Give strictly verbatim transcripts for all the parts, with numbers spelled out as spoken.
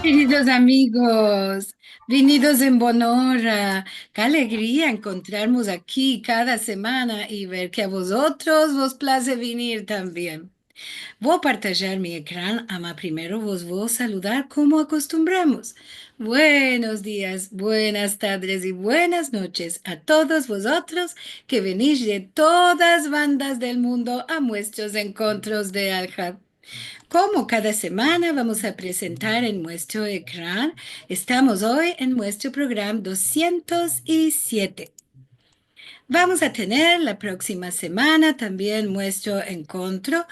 Keridos amigos, vinidos en bona ora. Ke alegria enkontrarmos aki kada semana i ver ke a vozotros vos plaze venir tambien. Vo a partajar mi ekran, ama primero vos vo a saludar komo akostumbramos. Buenos dias, buenas tardes i buenas noches a todos vozotros ke venish de todas bandas del mundo a muestros enkontros de Alhad. Komo kada semana, vamos a prezentar en muestro ekran. Estamos oy en muestro programa dosientos i siete. Vamos a tener la proksima semana tambien muestro enkontro,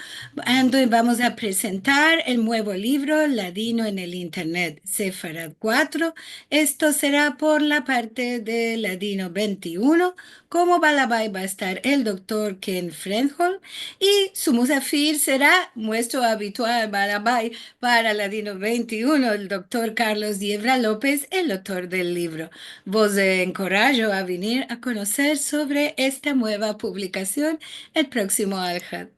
ando vamos a prezentar el muevo livro Ladino en el Internet, Sefarad kuatro. Esto sera por la parte de Ladino vente i uno. Komo balabay va a estar el doktor Ken Frenholm i su musafir sera muestro abitual balabay para Ladino vente i uno, el doktor Carlos Yevra Lopez, el autor del livro. Vos enkorajo a venir a konoser sovre esta mueva publikasion el proksimo Alhad.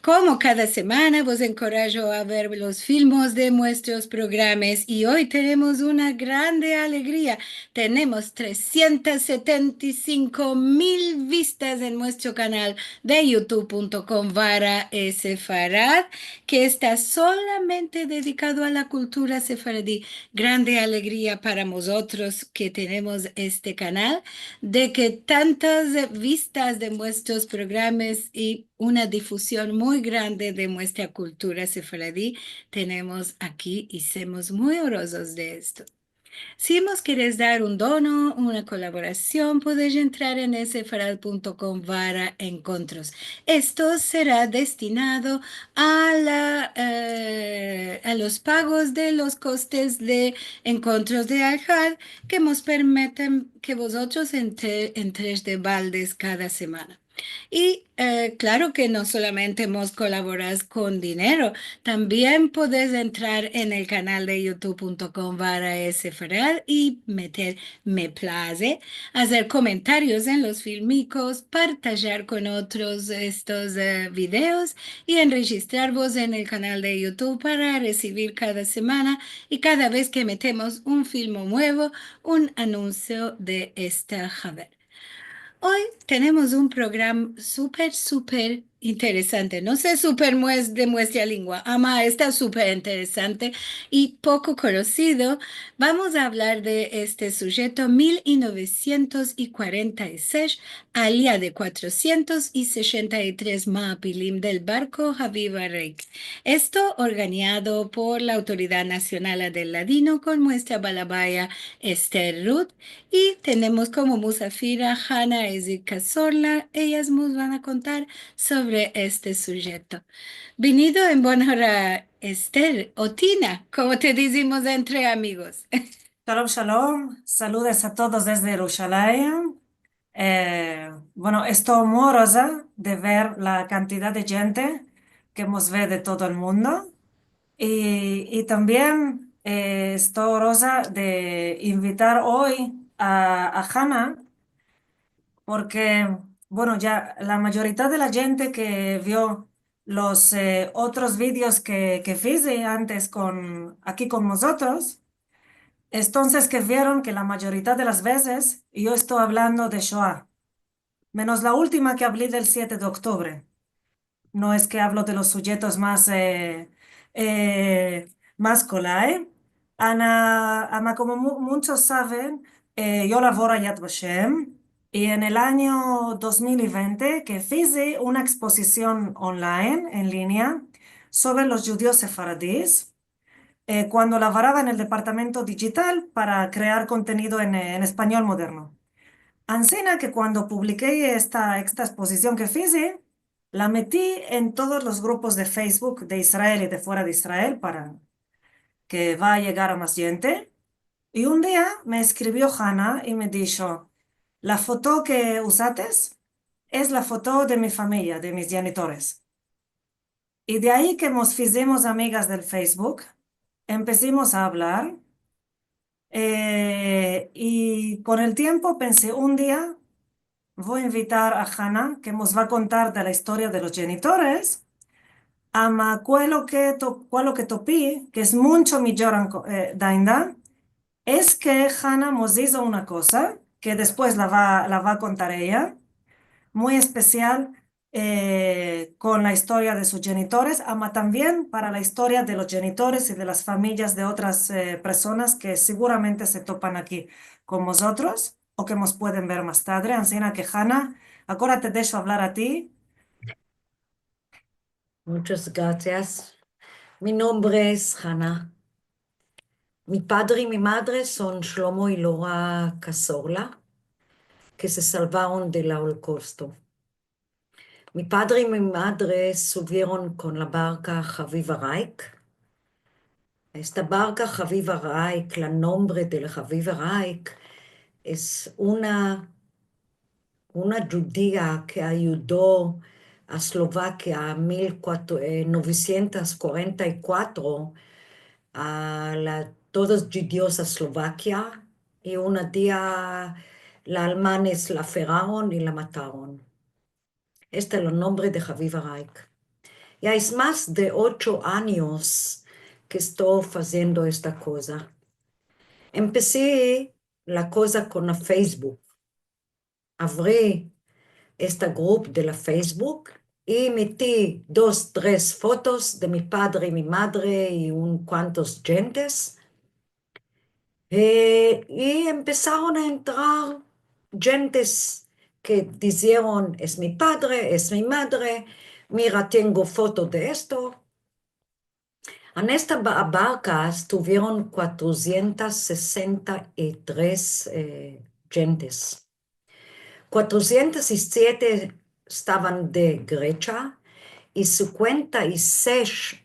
Komo kada semana, vos enkorajo a ver los filmos de muestros programas i oy tenemos una grande alegria. Tenemos tresientos setenta i sinko mil vistas en muestro kanal de youtube punto com barra sefarad, ke esta solamente dedikado a la kultura sefaradi. Grande alegria para mozotros ke tenemos este kanal, de ke tantas vistas de muestros programas i una difusion muy grande de muestra kultura sefaradi tenemos aki i semos muy orozos de esto. Si mos keres dar un dono, una kolaborasion, podes entrar en sefarad punto com barra enkontros. Esto sera destinado a la, eh, a los pagos de los kostes de enkontros de Alhad ke mos permiten ke vozotros entre-, entresh de baldes kada semana. I, eh, klaro ke no solamente mos kolaboras kon dinero, tambien podes entrar en el kanal de youtube punto com barra sefarad i meter me plaze, azer komentarios en los filmikos, partajar kon otros estos, eh, videos i enrejistrarvos en el kanal de youtube para resivir kada semana i kada vez ke metemos un filmo muevo, un anunsio de esta haver. Oy tenemos un programa super, super interesante. No se super mues-, de muestra lingua, ama esta super interesante i poko konosido. Vamos a avlar de este sujeto, mil novesientos i kuarenta i sesh, alia de kuatrosientos i seshenta i tres maapilim del barko Haviv Arik. Esto organiado por la Autoridad Nasional del Ladino kon muestra balabaya Esther Ruth. I tenemos komo musafira Hana Ezik Cazorla. Eyas mos van a kontar sovre este sujeto. Vinido en bona ora, Esther, o Tina, komo te dizimos entre amigos. Shalom, shalom. Saludos a todos desde Yerushalayim. Eh, bueno, esto muy oroza de ver la kantidad de djente ke mos ve de todo el mundo. I, i tambien, eh, esto oroza de invitar oy a, a Hana, porke, bueno, ya la mayorita de la djente ke vio los, eh, otros videos ke, ke fize antes kon, aki kon mozotros, entonses ke vieron ke la mayorita de las vezes yo esto avlando de Shoa, menos la ultima ke avli del siete de oktubre. No es ke avlo de los sujetos mas, eh, eh, mas kolay. Ana, ama komo mu-, munchos saven, eh, yo lavoro a Yad Vashem, i en el anyo dos mil i vente ke fize una ekspozision online, en linea, sovre los djudios sefaradis, eh, kuando lavorava en el departamento dijital para krear kontenido en, eh, en espanyol moderno. Ansina ke kuando publike esta, esta ekspozision ke fize, la meti en todos los grupos de Facebook de Israel i de fuera de Israel para ke va a yegar a mas djente. I un dia me eskrivio Hana i me disho: "La foto ke uzates es la foto de mi famiya, de mis djenitores." I de ayi ke mos fizimos amigas del Facebook, empesimos a avlar, eh, i kon el tiempo pense: "Un dia vo invitar a Hana, ke mos va kontar de la istoria de los djenitores, Ama kualo ke to-, kualo ke topi, ke es muncho mijor anko-, eh, dainda, es ke Hana mos izo una koza, ke despues la va, la va a kontar eya, muy espesial, eh, kon la istoria de sus jenitores, ama tambien para la istoria de los jenitores i de las famiyas de otras, eh, personas ke seguramente se topan aki kon mozotros o ke mos pueden ver mas tadre. Ansina ke, Hana, agora te desho avlar a ti. Munchas grasias. Mi nombre es Hana. Mi padre i mi madre son Shlomo i Lora Kasorla, ke se salvaron del Olokausto. Mi padre i mi madre suvieron kon la barka Haviv Haraik. Esta barka Haviv Haraik, la nombre del Haviv Haraik, es una, una djudia ke ayudo a Eslovakia mil kuatro, eh, novesientos kuarenta i kuatro, a la, todos djudios a Eslovakia, i una dia la almanes la aferaron i la mataron. Este es el nombre de Haviv Haraik. Ya es mas de ocho anyos ke esto faziendo esta koza. Empesi la koza kon la Facebook. Avri esta grup de la Facebook i meti dos, tres fotos de mi padre i mi madre i un kuantos djentes. Eh, i empesaron a entrar djentes ke dizieron, "Es mi padre, es mi madre, mira, tengo foto de esto." En esta ba-, barka estuvieron kuatrosientos sesenta i tres, eh, djentes. Kuatrosientos i siete estavan de Gresia i sinkuenta i sesh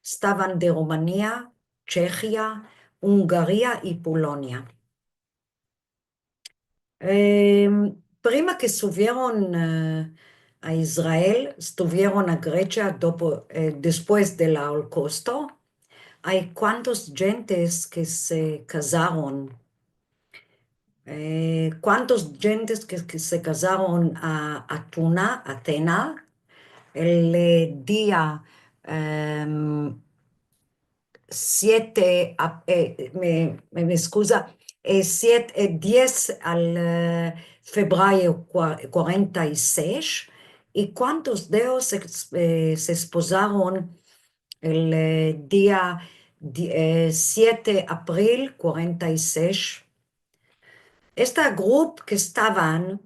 estavan de Rumania, Chehia, Ungaria i Polonia. Em, prima ke suvieron, eh, a Israel, estuvieron a Gresia dopo, eh, despues del Olokausto, ay kuantos djentes ke se kazaron. Eh, kuantos djentes ke, ke se kazaron a, a Atuna, Atena, el, eh, dia, em, siete, a-, eh, me, me, me eskuza, eh, siete, eh, diez al, eh, febrero kua-, kuarenta i sesh, i kuantos de eyos se, eh, se espozaron el, eh, dia di-, eh, siete april kuarenta i sesh. Esta grup ke estavan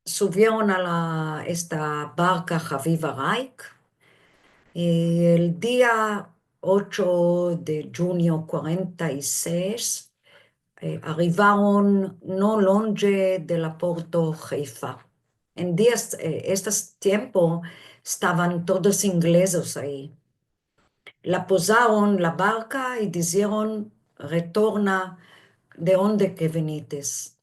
suvieron a la, esta barka Haviv Haraik, i el dia ocho de djunio kuarenta i sesh, eh, arivaron no lonje del porto Haifa. En dias, eh, estos tiempo estavan todos inglezos ayi. La pozaron la barka i dizieron, "Retorna de onde ke vinites."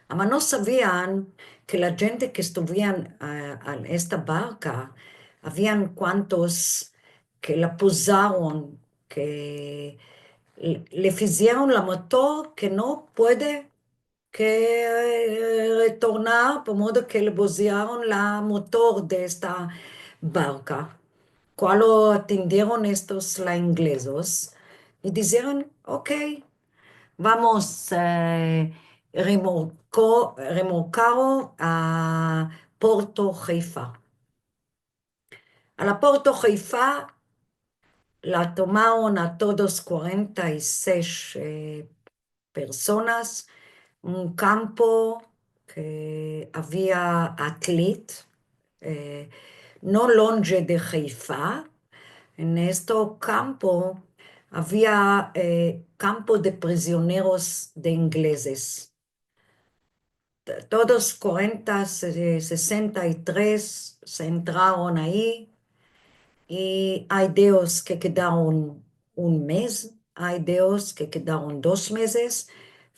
Ama no savian ke la djente ke estuvian, eh, en esta barka, avian kuantos ke la pozaron, ke le, le fizieron la motor ke no puede ke, eh, retornar, por modo ke le boziaron la motor de esta barka. Kualo atendieron estos la inglezos i dizieron, "Ok, vamos, eh, remolko-, remolkaro a Porto Haifa." A la Porto Haifa la tomaron a todos kuarenta i sesh, eh, personas, un kampo ke avia Atlit, eh, no lonje de Haifa. En esto kampo avia, eh, kampo de prizioneros de inglezes. T-, todos kuarenta, se-, sesenta i tres se entraron ayi, i ay de eyos ke kedaron un mez, ay de eyos ke kedaron dos mezes,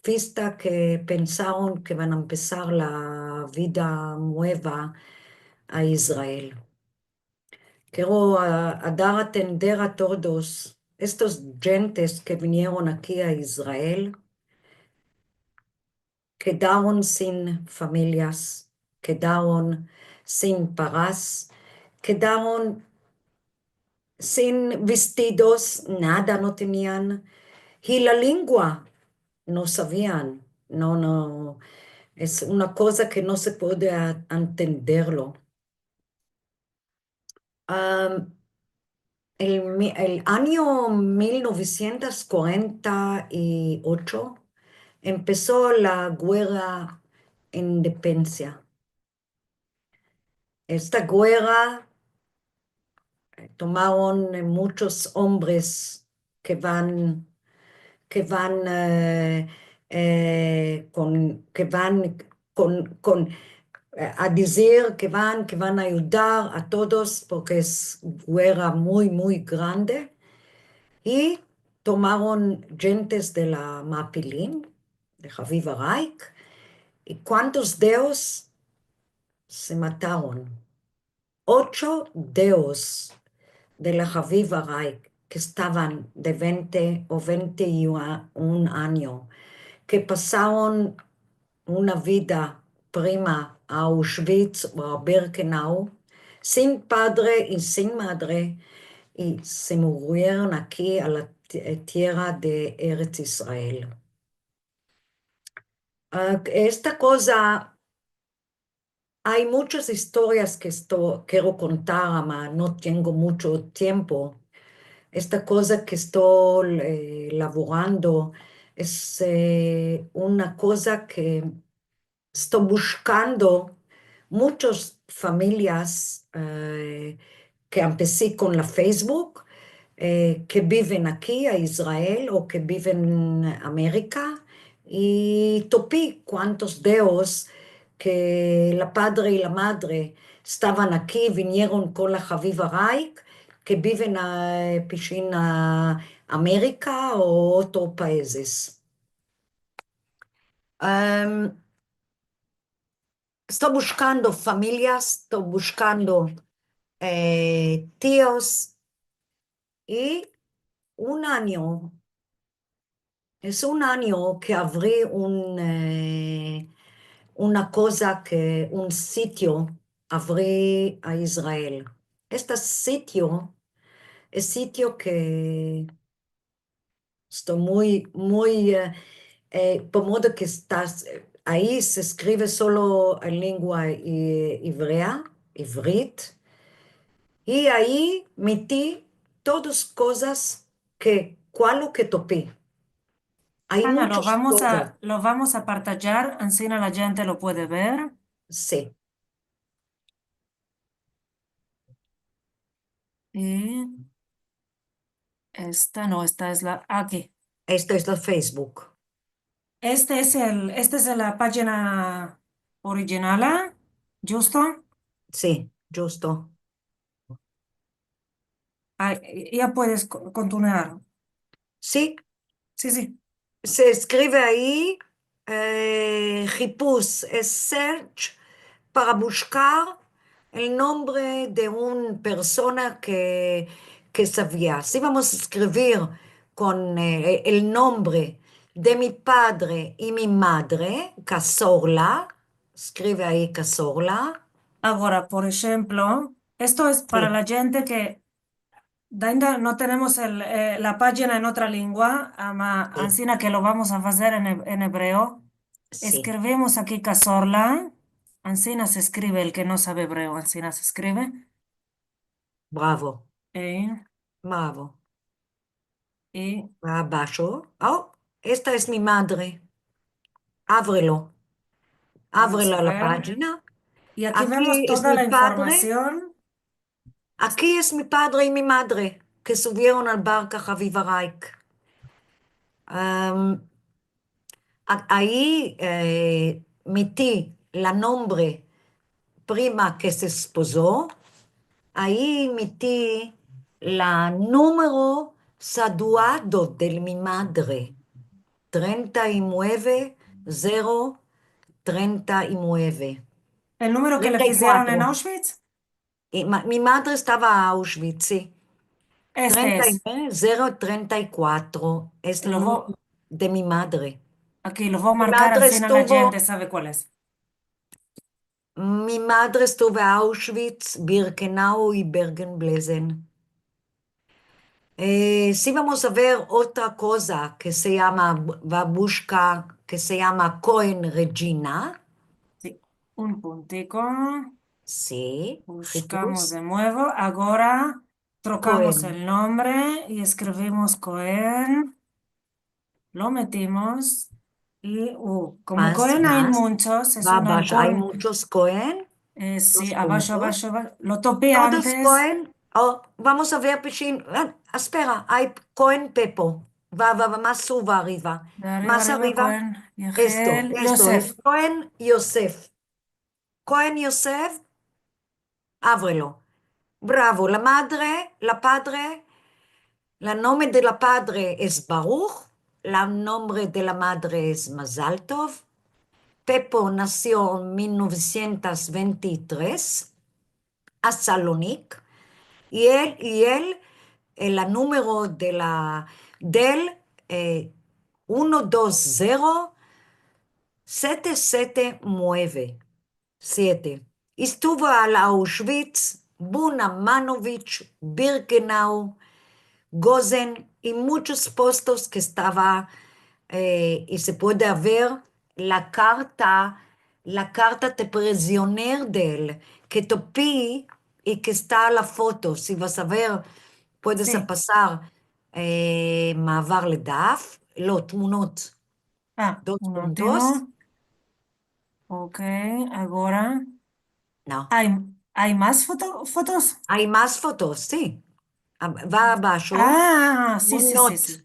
fiesta ke pensaron ke van a empesar la vida mueva a Israel. Kero a, a dar a atender a todos estos djentes ke vinieron aki a Israel, kedaron sin familias, kedaron sin paras, kedaron sin vestidos, nada no tenian. I la lengua no savian. No, no, es una koza ke no se puede a-, entenderlo. Am, el mi-, el anyo mil novesientos kuarenta i ocho empeso la guerra independensia. Esta guerra, eh, tomaron, eh, muchos ombres ke van, ke van, eh, eh, kon, ke van kon, kon, eh, a dizir ke van, ke van a ayudar a todos, porke es guerra muy, muy grande. I tomaron djentes de la Mapilim, de Haviv Araik, i kuantos de eyos se mataron. Ocho de eyos de la Haviv Araik ke estavan de vente o vente i un anyo, ke pasaron una vida prima a Auschwitz o a Birkenau, sin padre i sin madre, i se murieron aki a la ti-, tierra de Eretz Israel. Ah, esta koza, ay muchas istorias ke esto, kero kontar, ama no tengo mucho tiempo. Esta koza ke esto, eh, lavorando es, eh, una koza ke esto bushkando muchas familias, eh, ke empesi kon la Facebook, eh, ke biven aki a Israel o ke biven Amerika, i topi kuantos de eyos ke la padre i la madre estavan aki, vinieron kon la Haviv Araik, ke biven a, pishin a Amerika o otro paizes. Em, esto bushkando familias, esto bushkando, eh, tios, i un anyo, es un anyo ke avri un, eh, una koza ke, un sitio avri a Israel. Este sitio, es sitio ke esto muy, muy, eh, eh, por modo ke estas, eh, ai se eskrive solo en lengua i-, ivrea, ivrit, i ai meti todas kozas ke, kualo ke topi. Ai muchas kozas. Ana, lo vamos a, lo vamos a partajar, ansina la djente lo puede ver. Si. I esta no, esta es la, aki. Esta es la Facebook. Este es el, esta es la pajina orijinala, djusto? Si, djusto. Ai, ya puedes ko-, kontinuar. Si. Si, si. Se eskrive ai, eh, hipush, es search para bushkar el nombre de un persona ke, ke savia. Si vamos a eskrivir kon, eh, el nombre de mi padre i mi madre, Kasorla, eskrive ai Kasorla. Agora, por enshemplo, esto es para la djente ke ainda no tenemos el, eh, la pajina en otra lengua, ama, ansina ke lo vamos a fazer en he-, en ebreo. Si. Eskrivimos aki Kasorla, ansina se eskrive, el ke no save ebreo, ansina se eskrive. Bravo. Eh. Bravo. I abasho. Oh, esta es mi madre. Avrelo. Vamos a ver. Avrelo la pajina. I aki vemos toda la informasion. Aki es mi padre i mi madre ke suvieron al barka Haviv Araik. Am, a-, ai, eh, meti la nombre prima ke se espozo, ai meti la numero saduado de mi madre, trenta i mueve, zero, trenta i mueve. El numero ke le fizieron en Auschwitz? Trenta i kuatro. I ma-, mi madre estava a Auschwitz, si. Este es. Trenta i nueve, zero trenta i kuatro. Es el numero de mi madre. Aki lo vo a markar, ansina la djente save kual es. Mi madre estuvo a Auschwitz, Birkenau i Bergen-Belsen. Eh, si vamos a ver otra koza ke se yama, babushka, ke se yama Cohen Regina. Si, un puntiko. Si, bushkamos de muevo. Agora trokamos el nombre i eskrivimos Cohen. Lo metimos i, uh, komo Cohen ay munchos, es un halkon. Ay munchos Cohen. Eh, si, abasho, abasho, abasho. Lo topi antes. Todos Cohen. Oh, vamos a ver, pishin. Ah, espera, ay Cohen Pepo. Va, va, va, mas suba ariva. Mas ariva. Cohen, esto, Yehel, esto, Yosef. Cohen Yosef. Cohen Yosef, avrelo. Bravo. La madre, la padre, la nome de la padre es Baruch, la nome de la madre es Mazal Tov. Pepo nasio en mil novesientos vente i tres a Salonik, i el, i el, el numero de la, del, eh, uno dos zero sete sete mueve. Siete. Estuvo al Auschwitz, Buna, Manovich, Birkenau, Gozen i munchos postos ke estava, eh, i se puede ver la karta, la karta de prizioner de el, ke topi i ke esta la foto. Si vas a ver, puedes a pasar, eh, mavar ledaf, lo tmunot. Ah, dos puntos. Ok, agora. No. Ay, ay mas foto-, fotos? Ay mas fotos, si. A, va abasho. Ah, si, si, si, si.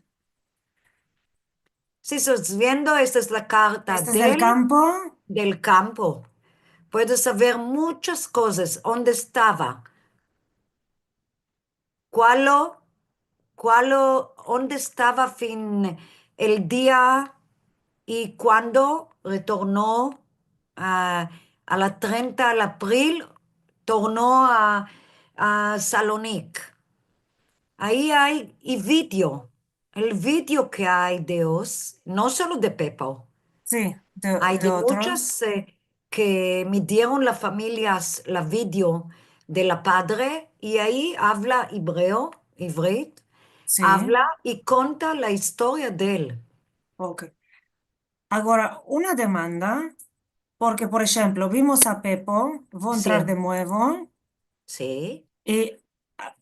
Si estas viendo, esta es la karta del kampo. Del kampo. Puedes saver munchas kozas, onde estava. Kualo, kualo, onde estava fin el dia i kuando retorno a, a la trenta de april, torno a, a Salonik. Ayi ay i video, el video ke ay de eos, no solo de Pepo. Si, de, ay de otros. Ay de munchas, eh, ke me dieron la familias la video de la padre, i ayi avla ebreo, ivrit, si, avla i konta la istoria de el. Ok. Agora, una demanda, porke, por enshemplo, vimos a Pepo, vo a entrar de muevo. Si. I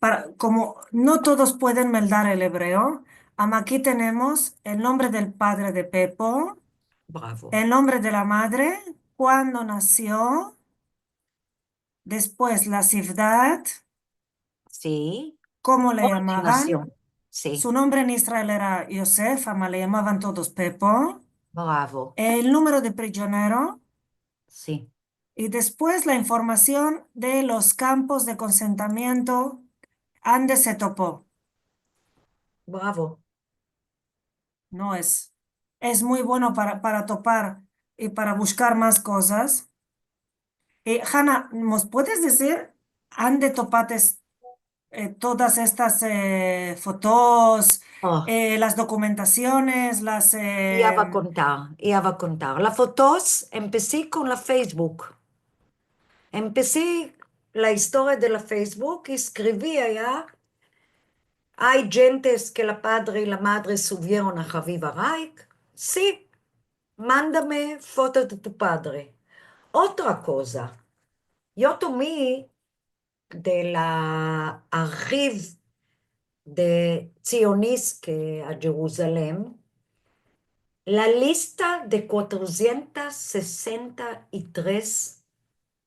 para, komo no todos pueden meldar el ebreo, ama aki tenemos el nombre del padre de Pepo, bravo, el nombre de la madre, kuando nasio, despues la sivdad, si, komo le yamavan. Kontinasyon. Si. Su nombre en Israel era Yosef, ama le yamavan todos Pepo. Bravo. El numero de prizionero. Si. I despues la informasion de los kampos de konsentramiento ande se topo. Bravo. No es, es muy bueno para, para topar i para bushkar mas kozas. I, Hana, mos puedes dizir ande topates eh, todas estas, eh, fotos, eh, las dokumentasiones, las, eh... Ya va a kontar, ya va a kontar. La fotos, empesi kon la Facebook. Empesi la istoria de la Facebook i eskrivi aya. Ay djentes ke la padre i la madre suvieron a Haviv Araik. Si, mandame foto de tu padre. Otra koza, yo tomi de la arhiv de Tzionis ke a Jeruzalem, la lista de kuatrosientos sesenta i tres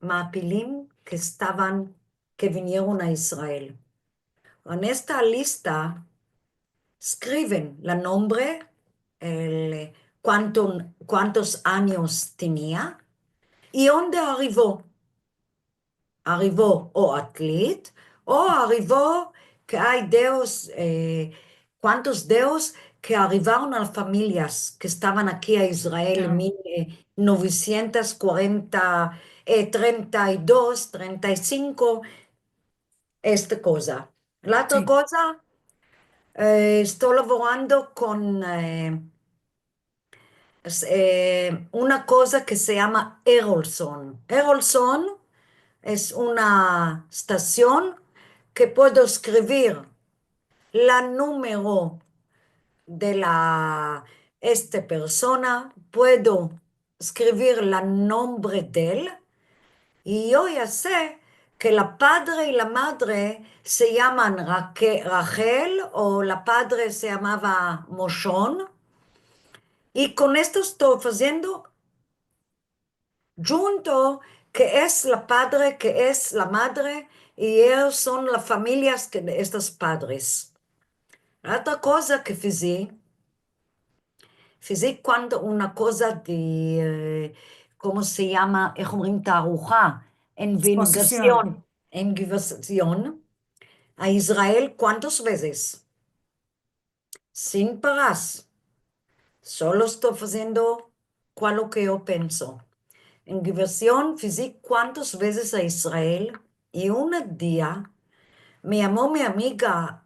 maapilim ke estavan, ke vinieron a Israel. En esta lista eskriven la nombre, el, kuanto, kuantos anyos tenia i onde arivo. Arivo o atlit, o arivo ke ay deos, eh, kuantos deos ke arivaron a las familias ke estavan aki a Israel en mil novesientos kuarenta, eh, trenta i dos, trenta i sinko, esta koza. La otra koza, eh, esto lavorando kon, eh, es, eh, una koza ke se yama Erolson. Erolson es una stasion ke puedo eskrivir la numero de la, este persona, puedo eskrivir la nombre de el, i yo ya se ke la padre i la madre se yaman Rake-, Rachel, o la padre se yamava Moshon, i kon esto esto faziendo djunto ke es la padre, ke es la madre, i eyos son la familias ke de estos padres. Otra koza ke fizi, fizi kuando una koza de, eh, komo se yama, איך אומרים, תערוכה, en Exposición. Vengasion, en Vengasion, a Israel, kuantos vezes? Sin paras. Solo esto faziendo kual lo ke yo penso. En Vengasion fizi kuantos vezes a Israel, i un dia me yamo mi amiga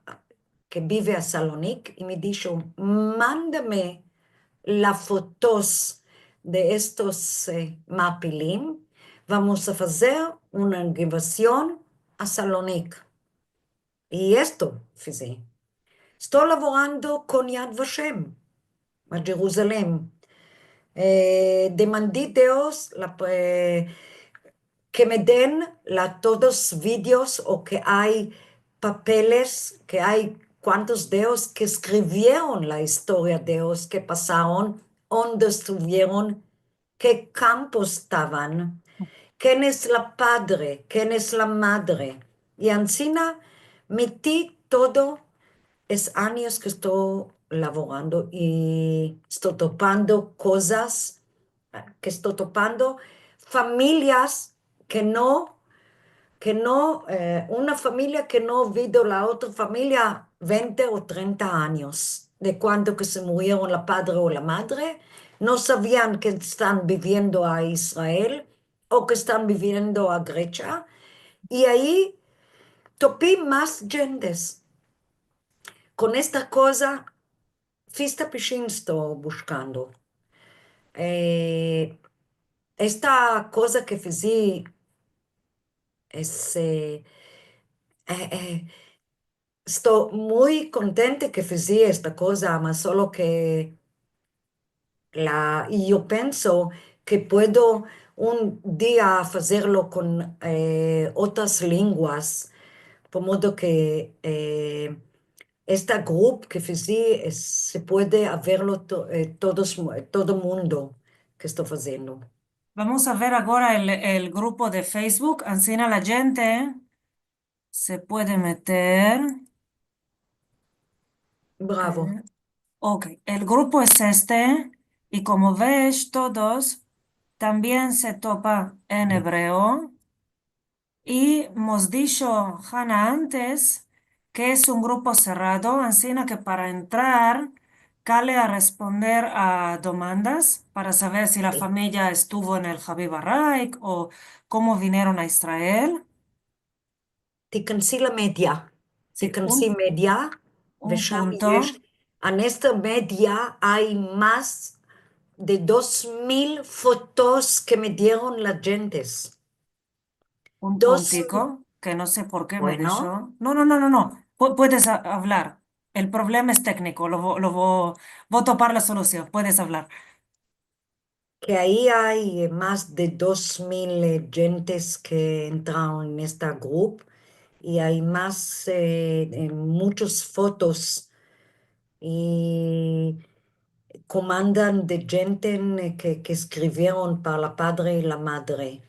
ke bive a Salonik i me disho, "Mandame la fotos de estos, eh, mapilim, vamos a fazer una Vengasion a Salonik." I esto fizi. Esto lavorando kon Yad Vashem, a Jeruzalem. Eh, demandi Dios la, eh, ke me den la, todos videos o ke ay papeles, ke ay kuantos de eyos ke eskrivieron la istoria de eyos ke pasaron, onde estuvieron, ke kampo estavan, ken es la padre, ken es la madre. I ansina meti todo es anyos ke esto lavorando i esto topando kozas, ke esto topando familias ke no, ke no, eh, una familia ke no vido la otra familia vente o trenta anyos, de kuando ke se murieron la padre o la madre, no savian ke estan biviendo a Israel o ke estan biviendo a Gresia, i ayi topi mas djentes. Kon esta koza, fista pishin esto bushkando. Eh, esta koza ke fizi es, eh, eh, eh, esto muy kontente ke fizi esta koza, mas solo ke la, i yo penso ke puedo un dia fazerlo kon, eh, otras lenguas, por modo ke, eh, esta grup ke fizi, eh, se puede averlo to-, eh, todos mu-, todo mundo ke esto faziendo. Vamos a ver agora el, el grupo de Facebook, ansina la djente se puede meter. Bravo. Eh, ok, el grupo es este, i komo ves todos, tambien se topa en ebreo. I emos disho, Hana, antes ke es un grupo serrado, ansina ke para entrar kale a responder a domandas para saver si la famiya estuvo en el Haviv Araik o komo vinieron a Israel. Tikansi la media. Tikansi media, un punto. Ves, en esta media ay mas de dos mil fotos ke me dieron las djentes. Un puntiko, ke no se por ke me disho. No, no, no, no, no. Pu-, puedes a-, avlar. El problema es tekniko. Lo vo-, lo vo-, vo topar la solusion. Puedes avlar. Ke ayi ay, eh, mas de dos mil, eh, djentes ke entraron en esta grup, i ay mas, eh, eh, muchas fotos, i komandan de djente, eh, ke, ke eskrivieron para la padre i la madre.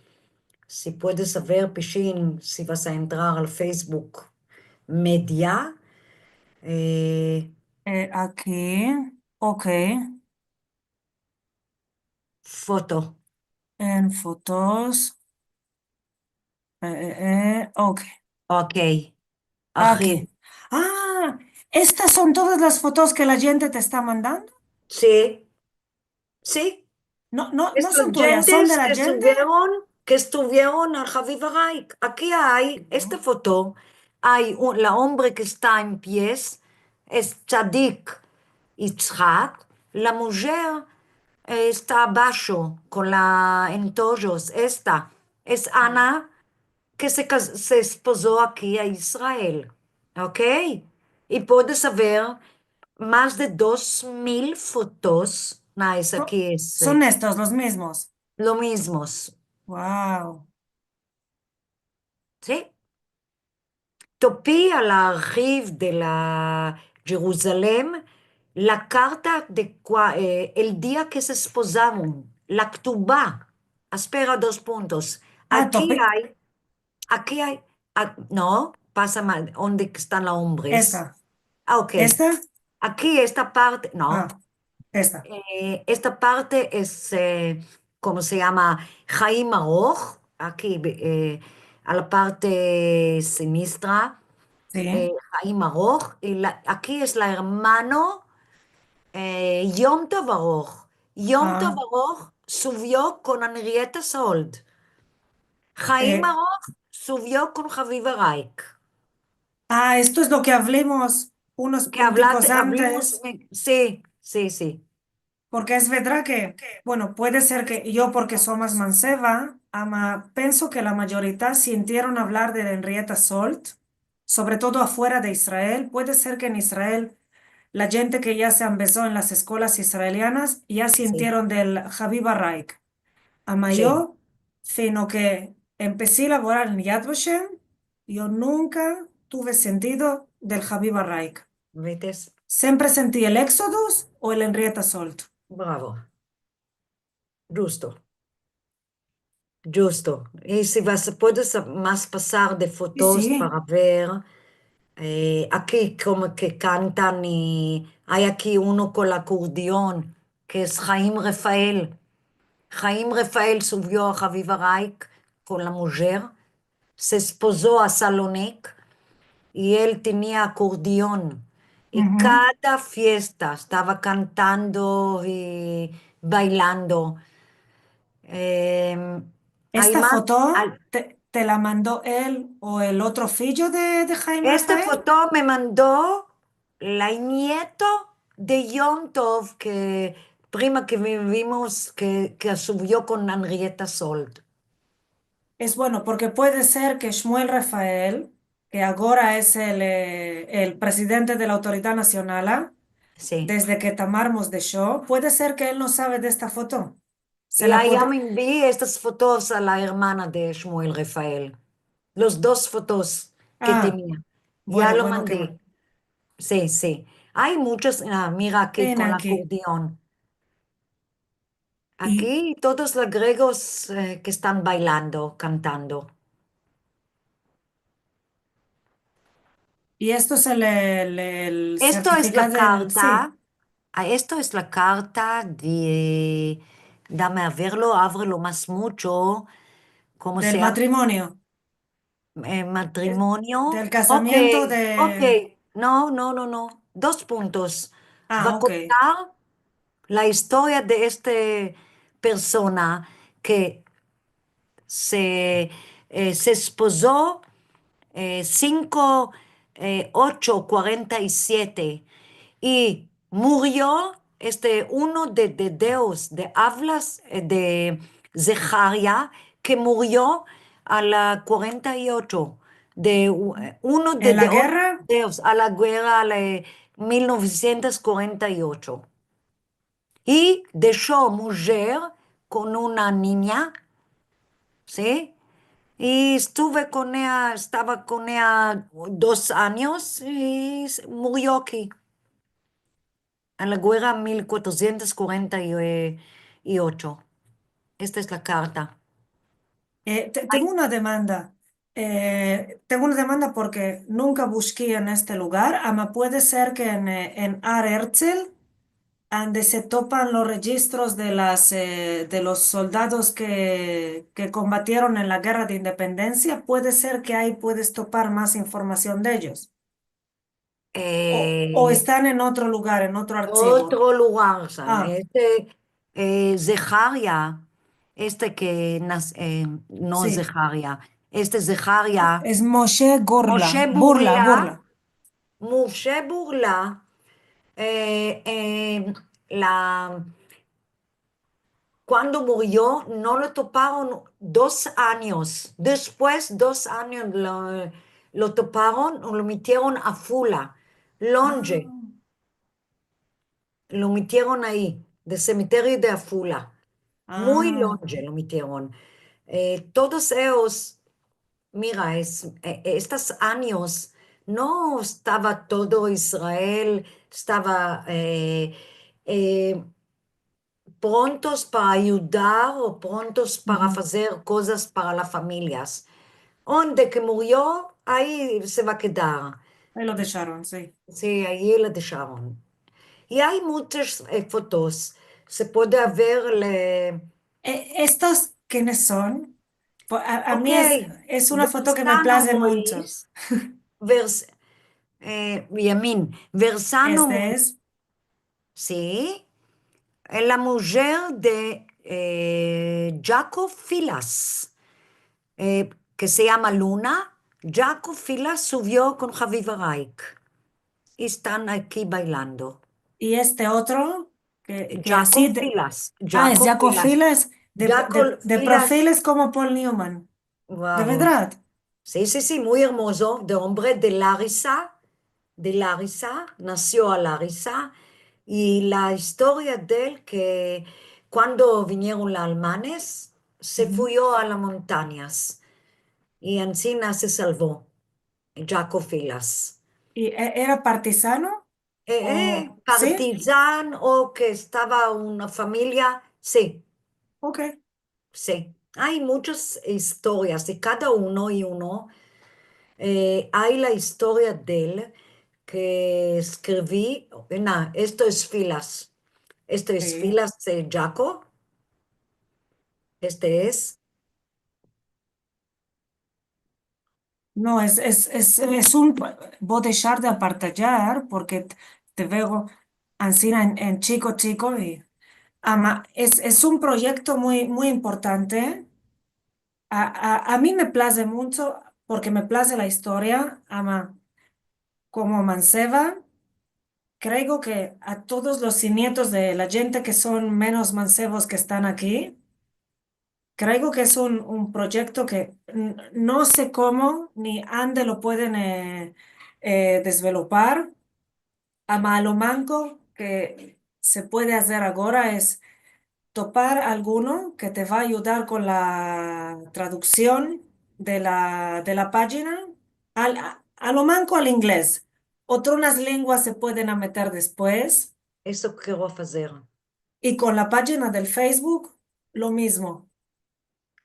Si puedes saver, pishin, si vas a entrar al Facebook media, eh, Eh, aki, ok. Foto. En fotos. Eh, eh, eh, ok. Ok. Aki. Aki. Ah, estas son todas las fotos ke la djente te esta mandando? Si. Si. No, no, no son tuyas, son de la djente. Estas djentes ke estuvieron, ke estuvieron al Haviv Araik. Aki ay esta foto. Ay un, la ombre ke esta en pies, es Tzadik Yitzhak, la mujer, eh, esta abasho, kon la, en toyos, esta, es Ana, ke se kas-, se espozo aki a Israel. Ok? I puedes aver mas de dos mil fotos. Nice, aki es, eh, son estos los mizmos. Lo mizmos. Wow. Si. Topi al arhiv de la Jeruzalem la karta de kua-, eh, el dia ke se espozaron, la ktuba. Espera, dos puntos. Aki ay, aki ay, a-, no, pasa ma-, onde ke estan la ombres. Esta. Ah, ok. Esta? Aki, esta parte, no. Ah, esta. Eh, esta parte es, eh, komo se yama? Haim Aroh, aki, eh, a la parte sinistra. Si. Eh, Haim Aroh, i la, aki es la ermano, eh, Yom Tov Aroh. Yom Tov Aroh suvio kon Henrietta Szold. Haim Aroh suvio kon Haviva Reik. Ah, esto es lo ke avlimos unos puntikos antes. Si, si, si. Porke es vedrad ke, bueno, puede ser ke yo, porke so mas manseva, ama penso ke la mayorita sintieron avlar de Henrietta Szold, sovre todo afuera de Israel. Puede ser ke en Israel la djente ke ya se ambezo en las eskolas israelianas ya sintieron del Haviva Reik. Ama yo, fino ke empesi a lavorar en Yad Vashem, yo nunka tuve sentido del Haviva Reik. Vedes? Siempre senti el Exodus o el Henrietta Szold. Bravo. Djusto. Djusto. I si vas, puedes mas pasar de fotos para ver, eh, aki komo ke kantan i ay aki uno kon el akordeon, ke es Haim Refael. Haim Refael suvio a Haviva Reik kon la mujer, se espozo a Salonik i el tenia akordeon. I kada fiesta estava kantando i bailando. Em, ay mas... Esta foto te, te la mando el o el otro fiyo de, de Haim Refael? Esta foto me mando la nieto de Yom Tov, ke prima ke vi-, vimos ke, ke suvio kon Henrietta Szold. Es bueno, porke puede ser ke Shmuel Refael, ke agora es el, eh, el presidente de la Autoridad Nasional, ah, desde ke Tamar mos desho, puede ser ke el no save de esta foto. Se la puede... I ya me envia estas fotos a la ermana de Shmuel Refael. Los dos fotos ke tenia. Ya lo mandi. Si, si. Ay munchas, ah, mira aki kon el akordeon. Aki todos los gregos, eh, ke estan bailando, kantando. I esto es el, el, el sertifikado del... Esto es la karta. Ah, esto es la karta de, dame a verlo, avrelo mas muncho. Komo se yama? Del matrimonio. Eh, matrimonio. Del kazamiento de... Ok, ok. No, no, no, no. Dos puntos. Ah, ok. Va kontar la istoria de este persona ke se, eh, se espozo, eh, sinko, eh, ocho, kuarenta i siete, i murio, este, uno de, de dedos, de avlas, eh, de Zeharia, ke murio a la kuarenta i ocho, de u-, eh, uno de... En la gerra? Dedos, a la gerra, a la, eh, mil novesientos kuarenta i ocho. I desho mujer kon una ninya, si? I estuve kon eya, estava kon eya dos anyos i s-, murio aki. En la gerra mil kuatrosientos kuarenta i ocho. Esta es la karta. Eh, te-, tengo una demanda. Eh, tengo una demanda porke nunka bushki en este lugar. Ama puede ser ke en, eh, en Har Herzl, ande se topan los rejistros de las, eh, de los soldados ke, ke kombatieron en la gerra de independensia, puede ser ke ayi puedes topar mas informasion de eyos. O, o estan en otro lugar, en otro archivo. Otro lugar, sabe? Ah. Este, eh, Zeharia, este ke nas-, eh, no Zeharia, este Zeharia. Es Moshe Gurla. Moshe Burla, Burla. Moshe Burla, eh, eh, la, kuando murio, no lo toparon dos anyos. Despues, dos anyos lo, lo toparon, lo metieron a Afula. Lonje. Lo metieron ayi, de semiterio de Afula. Muy lonje lo metieron. Eh, todos eyos, mira, es, eh, estos anyos no estava todo Israel, estava, eh, eh, prontos para ayudar o prontos para fazer kozas para las familias. Onde ke murio, ayi se va kedar. Ayi lo desharon, si. Si, ayi lo desharon. I ay munchas, eh, fotos. Se puede ver le- E-, estos, kienes son? Po-, a, a mi es, es una foto ke me plaze muncho. Vers-, eh, Yamin, Versano. Este es. Si, es la mujer de, eh, Jaco Filas, eh, ke se yama Luna. Jaco Filas suvio kon Haviva Reik. I estan aki bailando. I este otro, ke, ke Jaco asi de- Filas, Ah, es Jaco Jaco Filas. Filas, de, Jaco de, de Filas. Profiles komo Paul Newman. De verdad. Si, si, si, muy ermozo, de ombre de Larisa, de Larisa, nasio a Larisa, i la istoria de el ke kuando vinieron los almanes, se fuyo a las montanyas, i ansina se salvo, Jaco Filas. I e-, era partizano? Eh, eh, o, si? Partizan o ke estava una familia, si. Ok. Si. Ay munchas istorias i kada uno i uno, eh, ay la istoria de el ke eskrivi, na, esto es Filas. Esto es Filas, eh, Jaco. Este es. No, es, es, es, es un, vo deshar de apartajar porke t-, te veo ansina en, en chiko, chiko, i, ama, es, es un proyekto muy, muy importante. A, a, a mi me plaze muncho porke me plaze la istoria, ama, komo manseva, kreo ke a todos los sinietos de la djente ke son menos mansevos ke estan aki, kreo ke es un, un proyekto ke n-, no se komo ni ande lo pueden, eh, eh, desvelopar. Ama a lo manko ke se puede azer agora es topar alguno ke te va a ayudar kon la traduksion de la, de la pajina al, a, a lo manko al inglez. Otrunas lenguas se pueden ameter despues. Esto kero azer. I kon la pajina del Facebook, lo mizmo.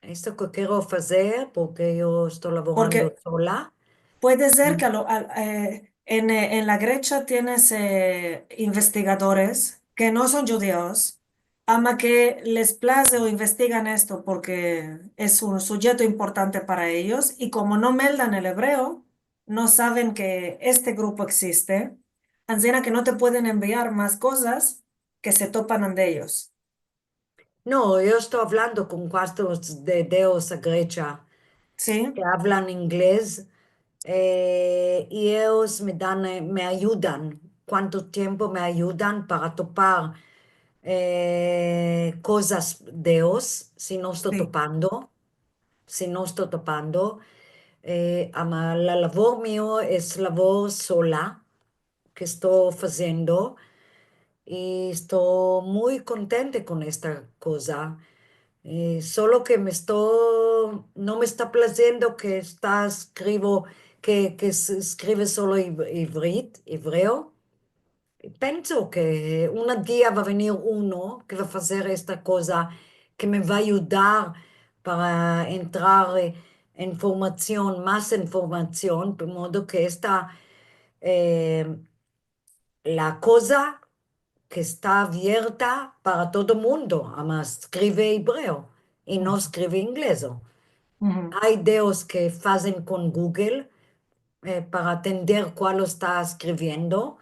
Esto ke kero azer, porke yo esto lavorando sola. Porke puede ser ke lo, al, eh, en, eh, en la Gresia tienes, eh, investigadores ke no son djudios, ama ke les plaze o investigan esto porke es un sujeto importante para eyos, i komo no meldan el ebreo, no saven ke este grupo existe, ansina ke no te pueden enviar mas kozas ke se topan ande eyos. No, yo esto avlando kon kuantos de, de eyos a Gresia ke avlan inglez, eh, i eyos me dan, eh, me ayudan, kuanto tiempo me ayudan para topar, eh, kozas de eyos, si no esto topando, si no esto topando. Eh, ama, la lavor mio es lavor sola, ke esto faziendo, i esto muy kontente kon esta koza. Eh, solo ke me esto, no me esta plaziendo ke esta eskrivo, ke, ke se eskrive solo iv-, ivrit, ebreo. Penso ke un dia va venir uno ke va fazer esta koza, ke me va ayudar para entrar, eh, informasion, mas informasion, de modo ke esta, eh, la koza ke esta avierta para todo mundo, ama eskrive ebreo i no eskrive inglezo. Ay de eyos ke fazen kon Google, eh, para atender kualo esta eskriviendo.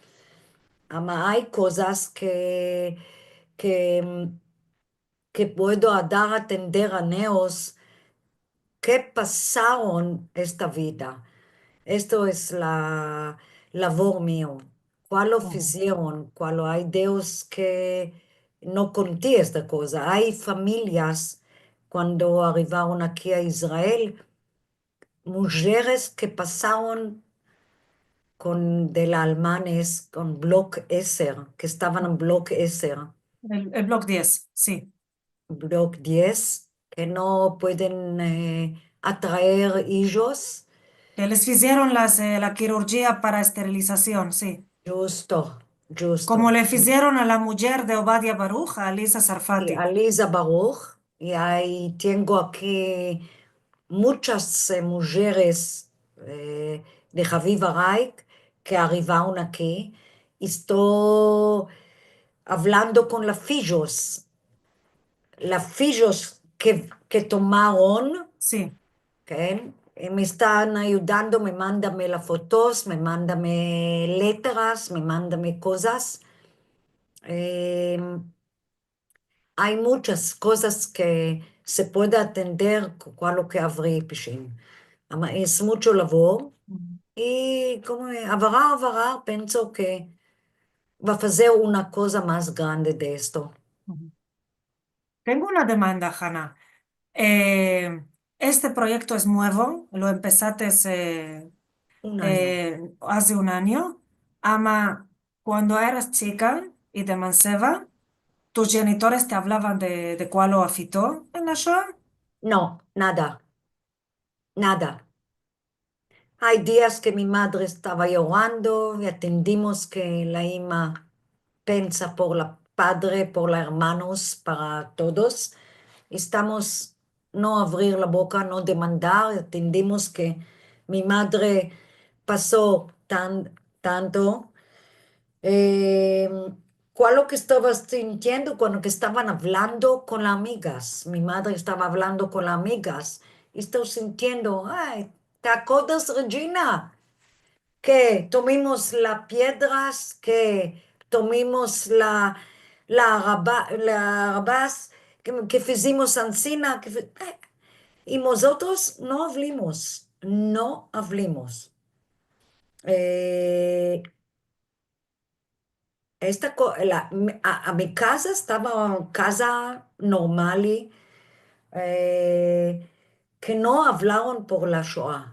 Ama ay kozas ke, ke, mm, ke puedo adar a atender a neos ke pasaron esta vida. Esto es la lavor mio. Kualo fizieron, kualo ay de eyos ke no konti esta koza. Ay familias, kuando arrivaron aki a Israel, mujeres ke pasaron kon, de la almanes, kon blok eser, ke estavan en blok eser. El, el blok diez, si. Blok diez, ke no pueden, e, atraer ijos. Ke les fizieron las, e, la kirurgia para esterilizasion, si. Djusto, djusto. Komo le fizieron a la mujer de Ovadia Baruch, a Aliza Sarfati. Si, Aliza Baruch, i ay, tengo aki munchas, e, mujeres, e, de Haviv Arai ke arivaron aki. Esto avlando kon las fijos, las fijos ke, ke tomaron. Si. Ke, e, me estan ayudando, me mandame las fotos, me mandame letras, me mandame kozas. Em, ay munchas kozas ke se puede atender ku-, kualo ke avri pishin. Ama es muncho lavor i komo, e, avarar, avarar, penso ke va fazer una koza mas grande de esto. Tengo una demanda, Hana. E, este proyekto es muevo, lo empesates, e, un anyo, e, aze un anyo. Ama, kuando eras chika i de manseva, tus djenitores te avlavan de, de kualo afito en la Shoa? No, nada. Nada. Ay dias ke mi madre estava yorando i atendimos ke la ima pensa por la padre, por la ermanos, para todos. Estamos no avrir la boka, no demandar. Atendimos ke mi madre paso tan, tanto. Em, kualo ke estava sintiendo kuando ke estavan avlando kon las amigas? Mi madre estava avlando kon las amigas. Estava sintiendo, ay, te akodas, Regina, ke tomimos las piedras, ke tomimos la, la araba-, las arabas, ke, ke fizimos ansina, ke fi-, e, i mozotros no avlimos, no avlimos. E, esta ko-, la, a, a mi kaza estava kaza normal, e, ke no avlaron por la Shoa,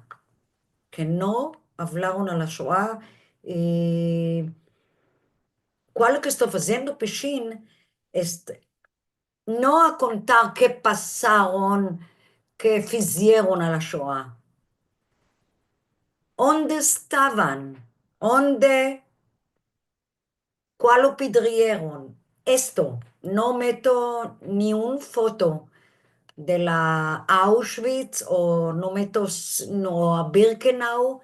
ke no avlaron a la Shoa, i kualo ke esto faziendo pishin, este, no a kontar ke pasaron, ke fizieron a la Shoa. Onde estavan? Onde? Kualo pidrieron? Esto, no meto ni un foto de la Auschwitz o no meto s-, no a Birkenau.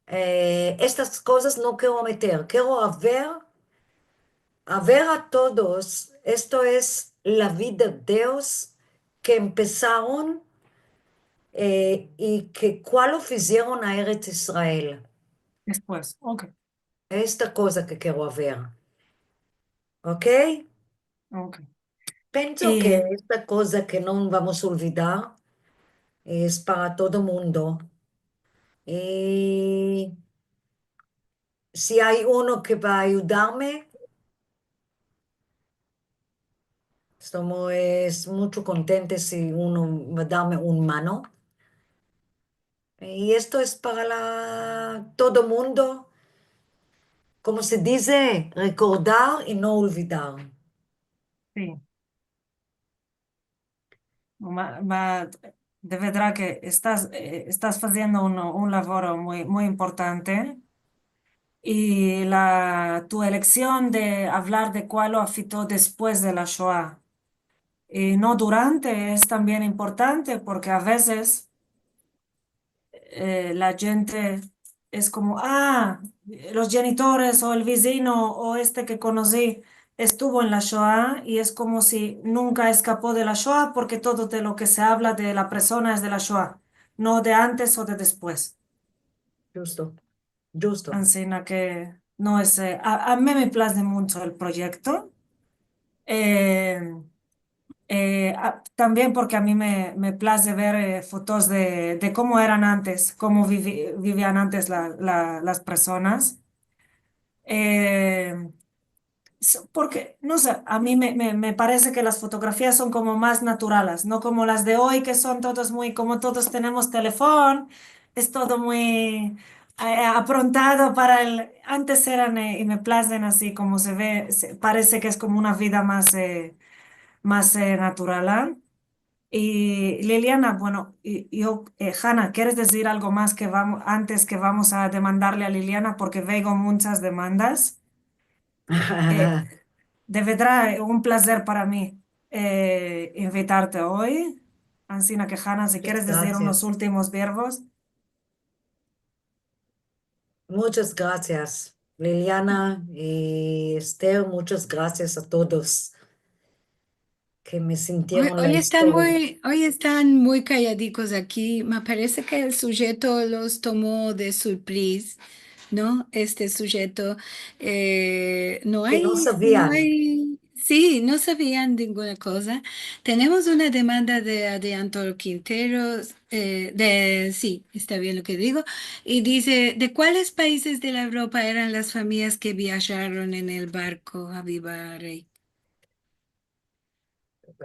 E, estas kozas no kero meter. Kero aver, aver a todos, esto es la vida de Dios ke empesaron, e, i ke kualo fizieron a Erets Israel. Despues, ok. Esta koza ke kero aver. Ok? Ok. Penso ke esta koza ke no vamos a olvidar es para todo mundo. I si ay uno ke va a ayudarme, esto es muncho kontente si uno va a darme un mano. I esto es para la, todo mundo, komo se dize, rekordar i no olvidar. Si. Ma, ma, de verdad ke estas, e, estas faziendo un, un lavoro muy, muy importante. I la, tu eleksion de avlar de kualo afito despues de la Shoa, i no durante, es tambien importante, porke a vezes, e, la djente es komo, a, los djenitores o el vizino o este ke konosi estuvo en la Shoa, i es komo si nunka eskapo de la Shoa, porke todo de lo ke se avla de la persona es de la Shoa, no de antes o de despues. Djusto. Djusto. Ansina ke, no es, e, a, a mi me plaze muncho el proyekto. E, e, a, tambien porke a mi me, me plaze ver, e, fotos de, de komo eran antes, komo vivi-, bivian antes la, la, las personas. E, s-, porke, no se, a mi me, me, me parese ke las fotografias son komo mas naturalas, no komo las de oy, ke son todos muy, komo todos tenemos telefon, es todo muy, eh, aprontado para el, antes eran, eh, i me plazen ansi, komo se ve, se, parese ke es komo una vida mas, eh, mas, eh, natural, a? I Liliana, bueno, i, yo, eh, Hana, keres dizir algo mas ke vamo-, antes ke vamos a demandarle a Liliana, porke veo munchas demandas? Eh, de verdad, eh, un plazer para mi, eh, invitarte oy. Ansina ke, Hana, si keres dizir unos ultimos verbos. Munchas grasias, Liliana i Esther, munchas grasias a todos ke me sintieron la istoria. Oy, oy estan muy, oy estan muy kayadikos aki. Me parese ke el sujeto los tomo de surpriza, no? Este sujeto, eh, no ay, no savian. Si, no savian ninguna koza. Tenemos una demanda de Adrián Toro Quinteros, eh, de, si, esta bien lo ke digo, i dize, "De kuales paizes de la Evropa eran las famiyas ke viajaron en el barko a Biva Rey?"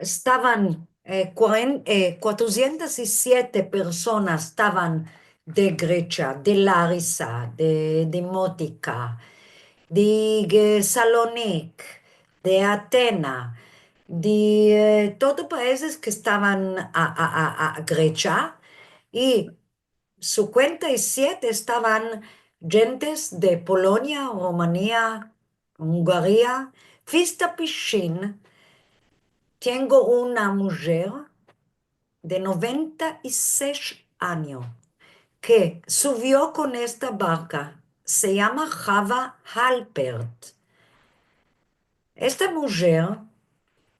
Estavan, eh, kuaren-, eh, kuatrosientas i siete personas estavan de Gresia, de Larisa, de, de Dimotika, de, eh, Salonik, de Atena, de, eh, todo paizes ke estavan a, a, a, a Gresia, i sinkuenta i siete estavan djentes de Polonia, Romania, Ungaria. Fista pishin, tengo una mujer de noventa i sesh anyo ke suvio kon esta barka. Se yama Hava Halpert. Esta mujer,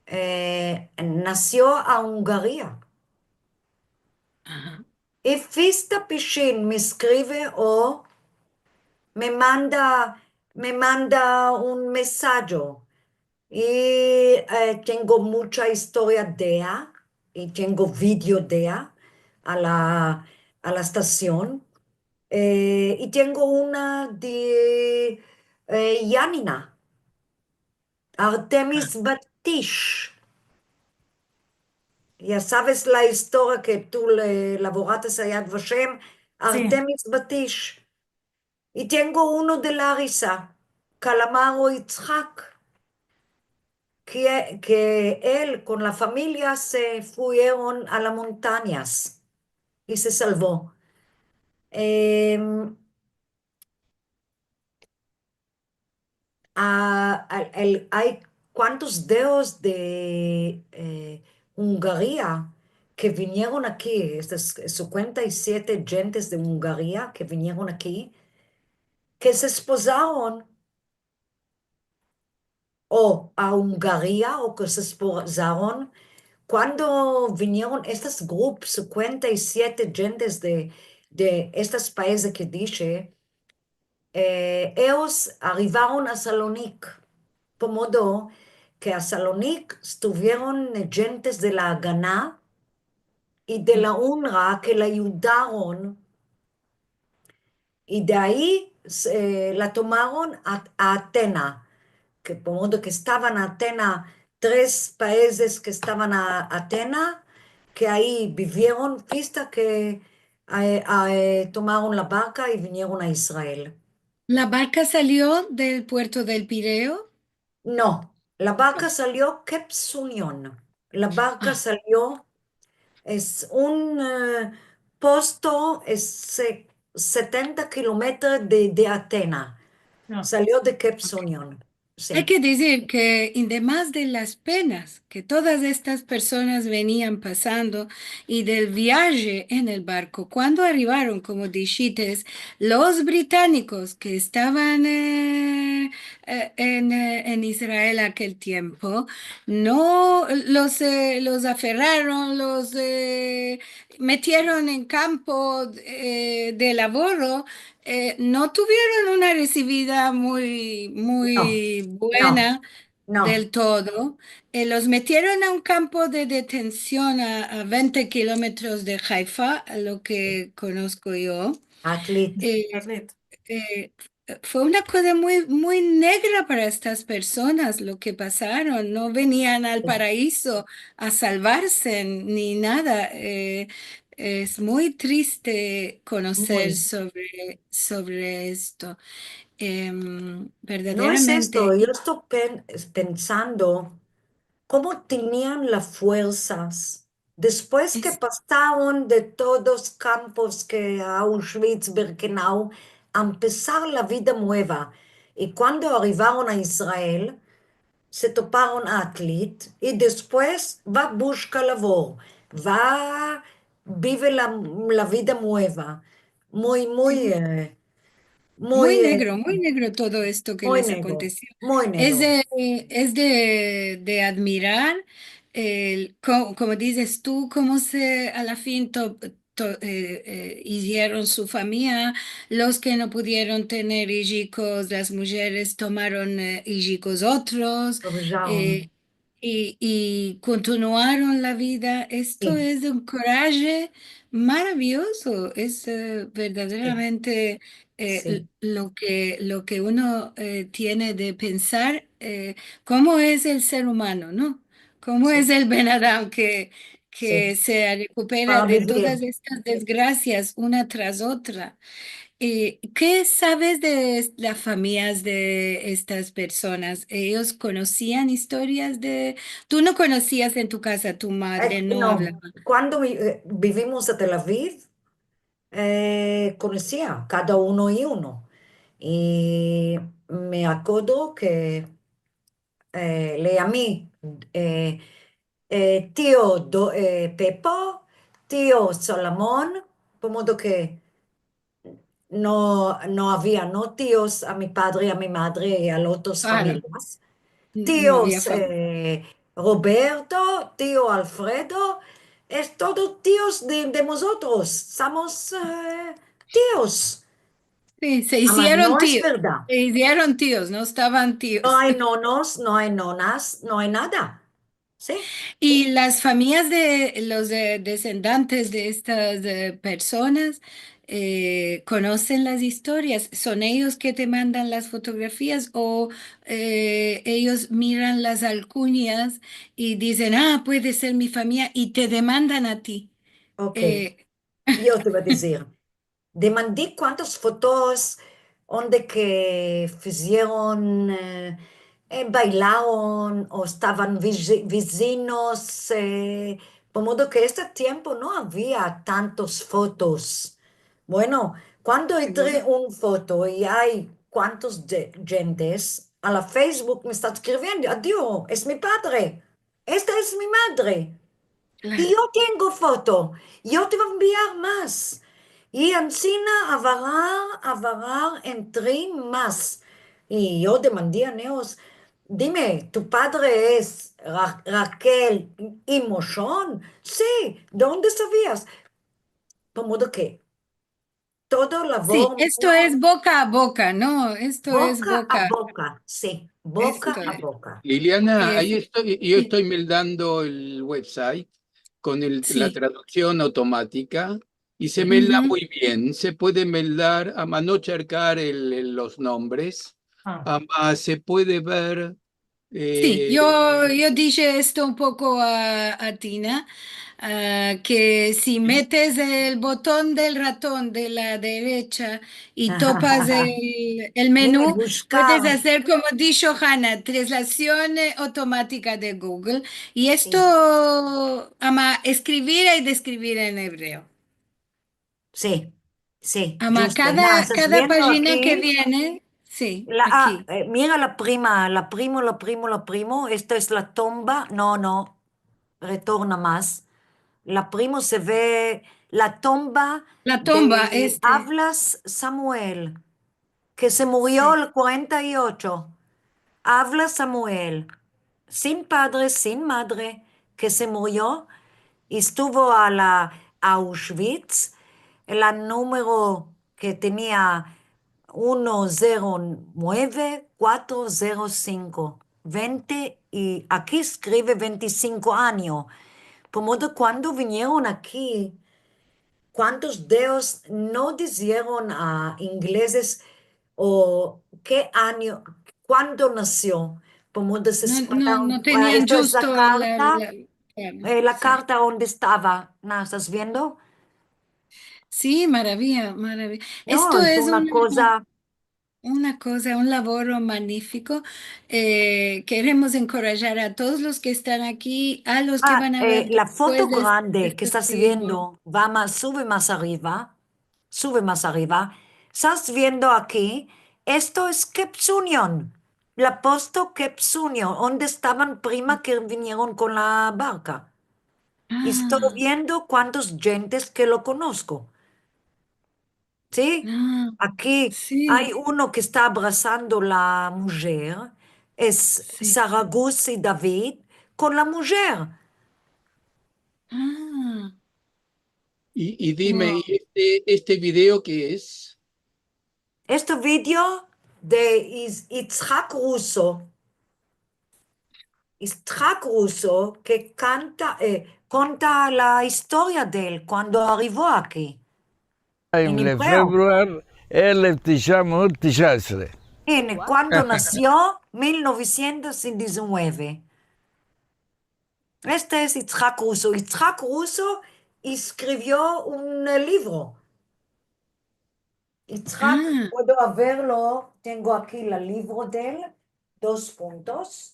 eh, nasio a Ungaria. Aha. I fista pishin me eskrive o me manda, me manda un mesajo. I, eh, tengo muncha istoria de eya, i tengo video de eya a la, a la estasion. Eh, i tengo una de, eh, Yanina. Artemis Batish. Ya saves la istoria ke tu le lavorates a Yad Vashem, Artemis Batish. I tengo uno de Larisa, Kalamaro Itzhak, ke, ke el kon la famiya se fueron a la montanyas i se salvo. Em, a, a, el, ay kuantos dedos de, eh, Ungaria ke vinieron aki, estas sinkuenta i siete djentes de Ungaria ke vinieron aki, ke se espozaron o a Ungaria o ke se espozaron kuando vinieron estas grup, sinkuenta i siete djentes de, de estas paizes ke dishe, eh, eyos arivaron a Salonik, por modo ke a Salonik estuvieron djentes de la Agana i de la UNRWA ke la ayudaron, i de ayi se, la tomaron a, a Atena, ke por modo ke estavan a Atena, tres paizes ke estavan a, Atena, ke ayi bivieron, fista ke, a, a, tomaron la barka i vinieron a Israel. ¿La barca salió del puerto del Pireo? No, la barka salio Cape Sunion. La barka salio, es un, eh, posto, es se-, setenta kilometros de, de Atena. Salio de Cape Sunion. Si. Ay ke dizir ke, indemas de las penas ke todas estas personas venian pasando i del viaje en el barko, kuando arivaron, komo dishites, los britanikos ke estavan, eh, eh, en, eh, en Israel akel tiempo, no, los, eh, los aferraron, los, eh, metieron en kampo, eh, de lavoro, eh, no tuvieron una resivida muy, muy buena del todo. Eh, los metieron a un kampo de detension a, a vente kilometros de Haifa, a lo ke konosko yo. Atlit. Eh, eh, fue una koza muy, muy negra para estas personas lo ke pasaron. No venian al paraiso a salvarse ni nada. Eh, es muy triste konoser sovre, sovre esto. Em, verdaderamente. No es esto, yo esto pen-, pensando komo tenian las fuersas despues ke pasaron de todos kampos ke Auschwitz, Birkenau, a empesar la vida mueva. I kuando arivaron a Israel, se toparon a Atlit, i despues va buska lavor, va bive la, la vida mueva. Muy, muy, e, Muy negro, muy negro todo esto ke les akontesio. Muy negro. Es de, es de, de admirar, el, ko-, komo dizes tu, komo se, a la fin, to-, to-, e, e, izieron su famiya, los ke no pudieron tener ijikos, las mujeres tomaron, e, ijikos otros, e, i, i kontinuaron la vida. Esto es un koraje maraviyozo. Es, e, verdaderamente, e, l-, lo ke, lo ke uno, e, tiene de pensar, e, komo es el ser umano, no? Komo es el ben adam ke, ke se rekupera de todas estas desgrasias una tras otra. E, ke saves de es-, las famiyas de estas personas? Eyos konosian istorias de, tu no konosias en tu kaza, tu madre no avlava? Kuando vi-, e, bivimos en Tel Aviv, e, konosia kada uno i uno. I me akodro ke, e, le yami, e, e, tio Do-, e, Pepo, tio Solomon, por modo ke no, no avia no tios a mi padre, a mi madre i a las otras famiyas. Tios, e, Roberto, tio Alfredo, es todo tios de, de mozotros, somos, e, tios. Si, se izieron tios. Ama no es verdad. Se izieron tios, no estavan tios. No ay nonos, no ay nonas, no ay nada. Si. I las famiyas de los, e, desendantes de estas, e, personas, e, konosen las istorias? Son eyos ke te mandan las fotografias o, e, eyos miran las alkunyas i dizen, "A, puede ser mi famiya", i te demandan a ti? Okey. Yo te vo a dizir. Demandi kuantas fotos onde ke fizieron, e, e, bailaron o estavan vizi-, vizinos, e, por modo ke este tiempo no avia tantas fotos. Bueno, kuando entre un foto i ay kuantos de, djentes, a la Facebook me estan eskriviendo, "Adio, es mi padre." Esta es mi madre. I yo tengo foto. Yo te vo a enviar mas. I ansina avarar, avarar entre mas. I yo demandi a neos, "Dime, tu padre es Ra-, Rakel i Moshon?" "Si, de onde savias?" Por modo ke todo lavor. Si, esto es boka a boka, no? Esto es boka a boka. Boka a boka, si. Boka a boka. Liliana, ayi esto, yo esto meldando el website kon el, la traduksion automatika i se melda muy bien. Se puede meldar, ama no cherkar el, el, los nombres, ama se puede ver. Si, yo, yo dishe esto un poko a, a Tina, a, ke si metes el boton del raton de la derecha i topas el, el menu, puedes azer, komo disho Hana, translasion, e, automatika de Google. I esto, ama eskrivir i deskrivir en ebreo. Si, si. Ama kada, kada pajina ke viene, si, aki. Mira la prima, la primo, la primo, la primo. Esta es la tomba. No, no. Retorna mas. La primo se ve la tomba de Avlas Samuel, ke se murio el kuarenta i ocho. Avlas Samuel, sin padre, sin madre, ke se murio, i estuvo a la Auschwitz, la numero ke tenia uno zero nueve kuatro zero sinko, vente, i aki eskrive vente i sinko anyo. Por modo, kuando vinieron aki, kuantos de eyos no dizieron a inglezes o ke anyo, kuando nasio? Por modo se esperaron. No tenian djusto la, la karta onde estava, no, estas viendo? Si, maraviya, maraviya. No, esto es una koza, una koza, un lavoro manifiko. Eh, keremos enkorajar a todos los ke estan aki, a los ke van a ver despues de este filmo. Ah, eh, la foto grande ke estas viendo, va mas, suve mas arriva, suve mas arriva. Estas viendo aki, esto es Kep Sunion, la posto Kep Sunion, onde estavan prima ke vinieron kon la barka. I esto viendo kuantos djentes ke lo konosko. Si? Ah, si. Aki ay uno ke esta abrasando la mujer, es Saragusi David kon la mujer. Ah. I, i dime, i este, este video ke es? Este video de Is-, Itzhak Russo. Itzhak Russo ke kanta, eh, konta la istoria de el kuando arivo aki. En Ivrio. Februar, elef tisha meot tisha asre. En, kuando nasio, mil novesientos i diezinueve. Este es Itzhak Russo. Itzhak Russo eskrivio un, eh, livro. Itzhak, puedo averlo, tengo aki la livro de el, dos puntos.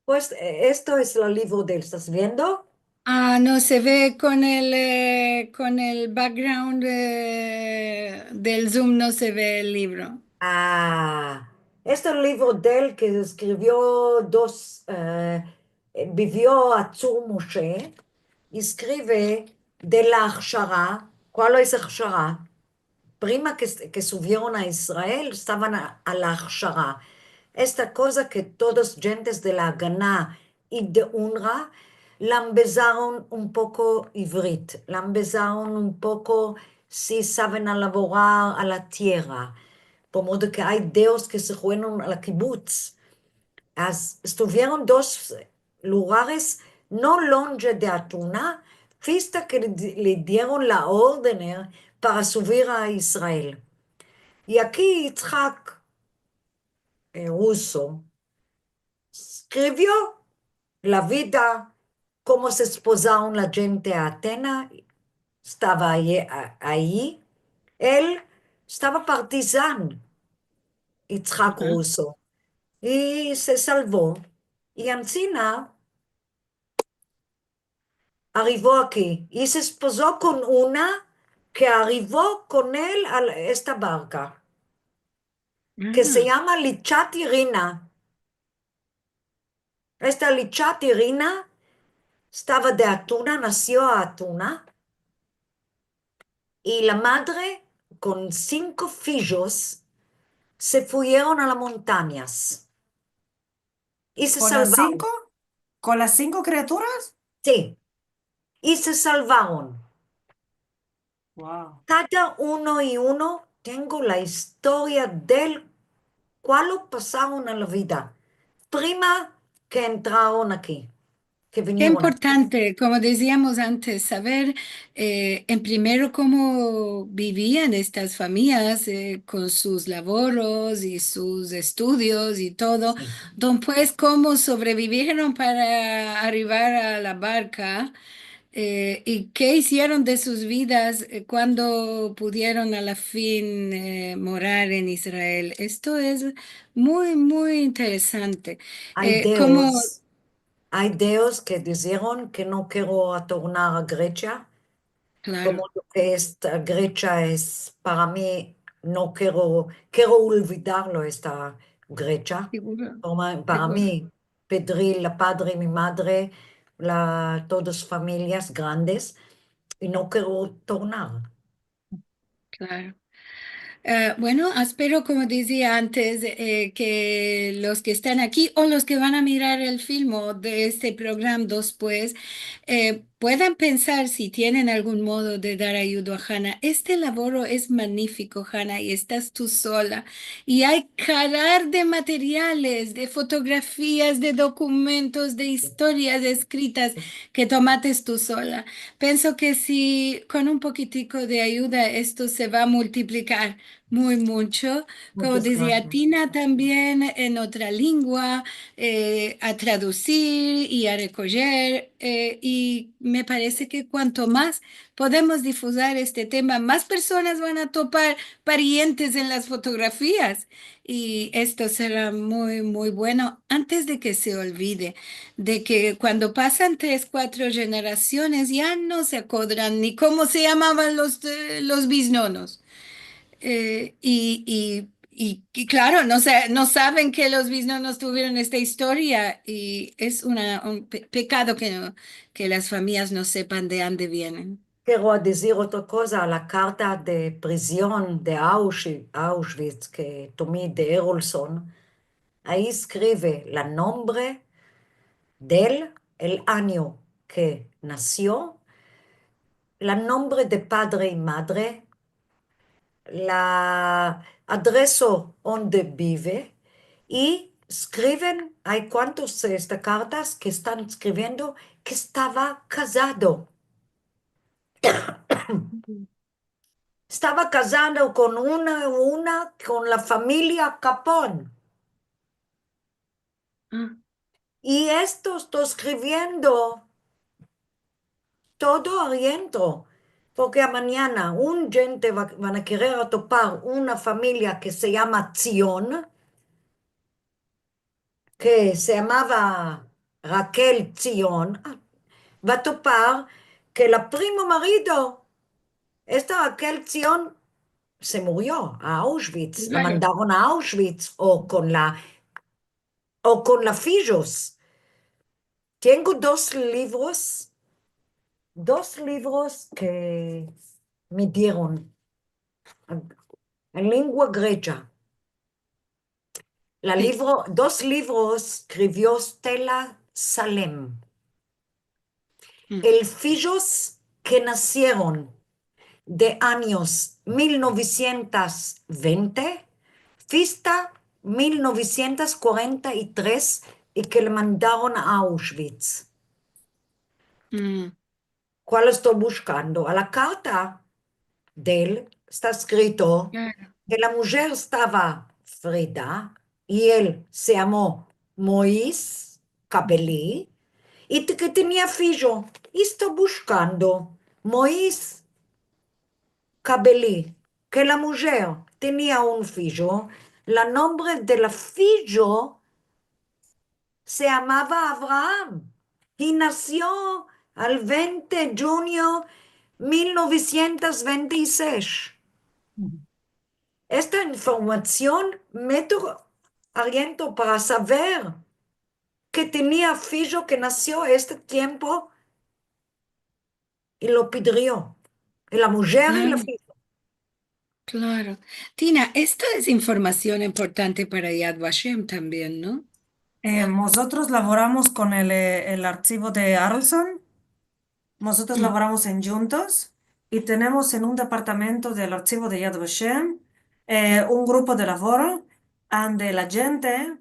Pues, eh, esto es la livro de el, estas viendo? Ah, no, se ve kon el, eh, kon el background, eh, del Zoom, no se ve el livro. Ah, este livro de el ke eskrivio dos, eh, eh, bivio Atzur Moshe, i eskrive de la achara. Kual es achara? Prima ke, ke suvieron a Israel, estavan a, a la achara. Esta koza ke todos djentes de la Agana i de UNRWA la embezaron un poko ivrit, la embezaron un poko si saven a lavorar a la tierra, por modo ke ay dedos ke se fueron a la kibutz. As-, estuvieron dos lugares no lonje de Atuna, fista ke le di-, le dieron la orden para suvir a Israel. I aki Itzhak, eh, Russo, eskrivio la vida, komo se espozaron la djente a Atena, estava ayi, a-, ayi. El estava partizan, Itzhak Russo, i se salvo. I ansina arivo aki. I se espozo kon una ke arivo kon el a la, esta barka, ke se yama Lichat Irina. Esta Lichat Irina estava de Atuna, nasio a Atuna, i la madre kon sinko fijos se fueron a la montanyas. I se salvaron. Kon las sinko? Kon las sinko kriaturas? Si. I se salvaron. Wow. Kada uno i uno tengo la istoria del kual lo pasaron a la vida. Prima ke entraron aki, ke vinieron aki. Ke importante, komo diziamos antes, saver, eh, en primero komo bivian estas famiyas, eh, kon sus lavoros i sus estudios i todo. Si. Despues, komo sovrevivieron para arrivar a la barka, eh, i ke izieron de sus vidas, eh, kuando pudieron a la fin, eh, morar en Israel. Esto es muy, muy interesante. Ay deos, ay deos ke dizieron ke no kero a tornar a Gresia. Klaro. Komo lo ke esta Gresia es, para mi, no kero, kero olvidarlo esta Gresia. Siguro. Para, para mi, pedri la padre, mi madre, la, todas famiyas grandes, i no kero tornar. Klaro. Eh, bueno, espero, komo dizia antes, eh, ke los ke estan aki o los ke van a mirar el filmo de este programa despues, eh, puedan pensar si tienen algun modo de dar ayudo a Hana. Este lavoro es manifiko, Hana, i estas tu sola. I ay karar de materiales, de fotografias, de dokumentos, de istorias eskritas ke tomates tu sola. Penso ke si kon un pokitiko de ayuda esto se va a multiplikar, Muy mucho. Komo dizia Tina, tambien en otra lengua, eh, a tradusir i a rekojer, eh, i me parese ke kuanto mas podemos difuzar este tema, mas personas van a topar parientes en las fotografias. I esto sera muy, muy bueno, antes de ke se olvide, de ke kuando pasan tres, kuatro jenerasiones, ya no se akodran ni komo se yamavan los, eh, los biznonos. Eh, i, i, i, i klaro, no sa-, no saven ke los biznonos tuvieron esta istoria, i es una, un pe-, pekado ke no, ke las famiyas no sepan de ande vienen. Kero dizir otra koza, la karta de prizion de Aushi-, Auschwitz ke tomi de Erolson, ayi eskrive la nombre del, el anyo ke nasio, la nombre de padre i madre, la adreso onde bive, i eskriven, ay kuantos, eh, esta kartas ke estan eskriviendo ke estava kazado. Estava kazado kon una, una, kon la famiya Kapon. Ah. I esto esto eskriviendo todo arientro, porke amanyana un djente va, van a kerer atopar una famiya ke se yama Tzion, ke se yamava Rakel Tzion, va a topar ke la primo marido, esta Rakel Tzion, se murio a Auschwitz, la mandaron a Auschwitz, o kon la, o kon la fijos. Tengo dos livros, dos livros ke me dieron en lengua greja. La livro, dos livros eskrivió Stella Salem. El fijos ke nasieron de anyos mil novesientos vente, fista mil novesientos kuarenta i tres, i ke le mandaron a Auschwitz. Kual esto bushkando? A la karta de el esta eskrito ke la mujer estava Frida i el se yamo Mois Kabeli i te-, ke tenia fijo. I esto bushkando Mois Kabeli, ke la mujer tenia un fijo, la nombre de la fijo se yamava Avraham i nasio al vente de djunio mil novesientos vente i sesh. Esta informasion me to-, arientro para saver ke tenia fijo ke nasio este tiempo i lo pidrio. I la mujer i la fijo. Klaro. Tina, esto es informasion importante para Yad Vashem tambien, no? Eh, mozotros lavoramos kon el, eh, el archivo de Arlson. Mozotros lavoramos endjuntos i tenemos en un departamento del archivo de Yad Vashem, eh, un grupo de lavoro ande la djente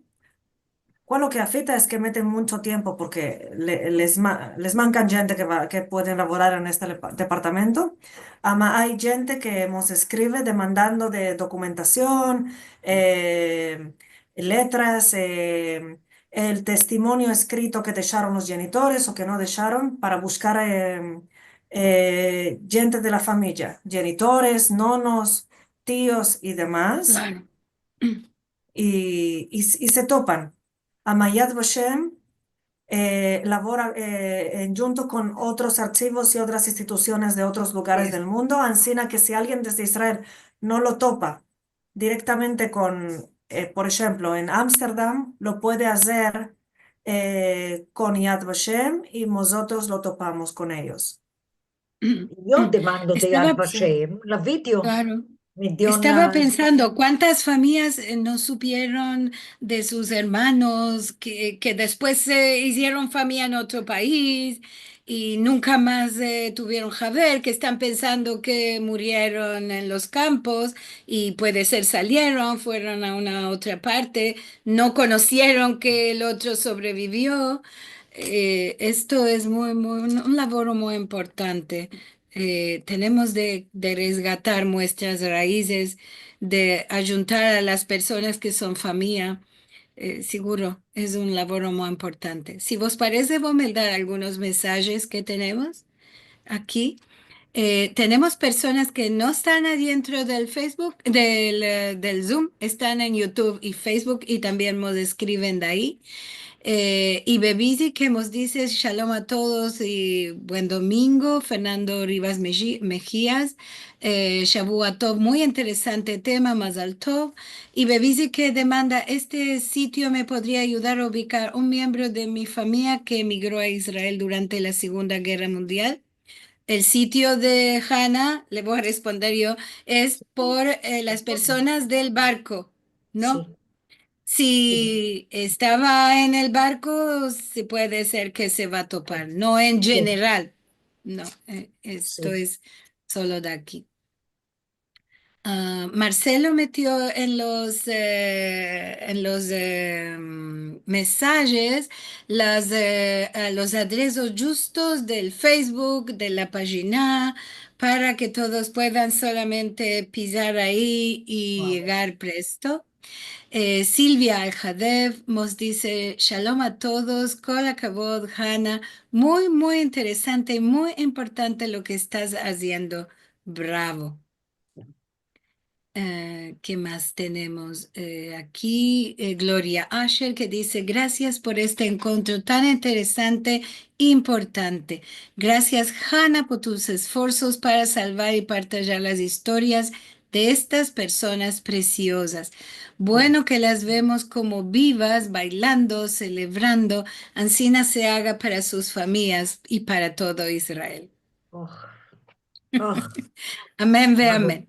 kualo ke afekta es ke meten muncho tiempo porke le-, les ma-, les mankan djente ke va, ke pueden lavorar en este lepa-, departamento. Ama ay djente ke mos eskrive demandando de dokumentasion, eh, letras, eh, el testimonio eskrito ke desharon los djenitores o ke no desharon para bushkar, eh, eh, djente de la famiya, djenitores, nonos, tios i demas. Klaro. I, i, i se topan. Ama Yad Vashem, eh, lavora, eh, endjunto kon otros archivos i otras institusiones de otros lugares del mundo, ansina ke si alguien desde Israel no lo topa direktamente kon, eh, por enshemplo, en Amsterdam, lo puede azer, eh, kon Yad Vashem i mozotros lo topamos kon eyos. Yo demando de Yad Vashem la video. Klaro. Estava pensando kuantas famiyas, eh, no supieron de sus ermanos ke, ke despues se izieron famiya en otro pais i nunka mas, eh, tuvieron haber, ke estan pensando ke murieron en los kampos i puede ser salieron, fueron a una otra parte, no konosieron ke el otro sobrevivio. Eh, esto es muy, muy, un, un lavoro muy importante. Eh, tenemos de, de resgatar muestras raizes, de ajuntar a las personas ke son famiya. Eh, siguro, es un lavoro muy importante. Si vos parese, vo a meldar algunos mesajes ke tenemos aki. Eh, tenemos personas ke no estan adientro del Facebook, del, eh, del Zoom, estan en YouTube i Facebook i tambien mos eskriven de ayi. Eh, i Bebizi ke mos dize, "Shalom a todos i buen domingo." Fernando Rivas Meji-, Mejias, eh, "Shavua Tov, muy interesante tema, Mazal Tov." I Bebizi ke demanda, "Este sitio me podria ayudar a ubikar un miembro de mi famiya ke emigro a Israel durante la Segunda Gerra Mundial?" El sitio de Hana, le vo a responder yo, es por, eh, las personas del barko, no? Si estava en el barko, si puede ser ke se va a topar, no en jeneral. No, eh, esto es solo de aki. Ah, Marcelo metio en los, eh, en los, em, mesajes las, eh, eh, los adresos djustos del Facebook, de la pajina, para ke todos puedan solamente pizar ayi i yegar presto. Eh, Silvia Aljadev mos dize, "Shalom a todos, kol hakavod, Hana, muy, muy interesante i muy importante lo ke estas aziendo. Bravo." Eh, ke mas tenemos, eh, aki? Eh, Gloria Asher, ke dize, "Grasias por este enkontro tan interesante i importante. Grasias, Hana, por tus esforsos para salvar i partajar las istorias de estas personas presiozas. Bueno ke las vemos komo bivas, bailando, selebrando. Ansina se aga para sus famiyas i para todo Israel." Amen ve amen.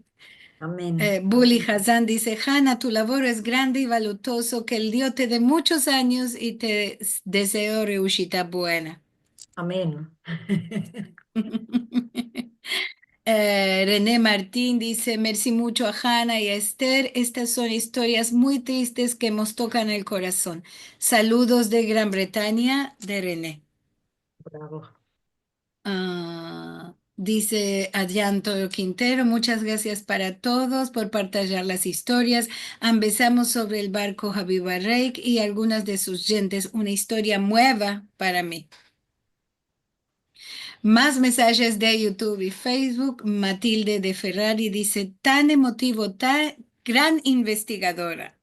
Amen. Eh, Buli Hazan dize, "Hana, tu lavoro es grande i valutozo, ke el Dio te de muchos anyos i te s-, dezeo reushita buena." Amen. Eh, René Martin dize, "Mersi mucho a Hana i a Esther. Estas son istorias muy tristes ke mos tokan el korason. Saludos de Gran Bretanya, de René." Bravo. Ah, dize Adrián Toro Quintero, "Muchas grasias para todos por partajar las istorias. Ambezamos sovre el barko Habiba Reik i algunas de sus djentes, una istoria mueva para mi." Mas mesajes de YouTube i Facebook. Matilde de Ferrari dize, "Tan emotivo, tan gran investigadora."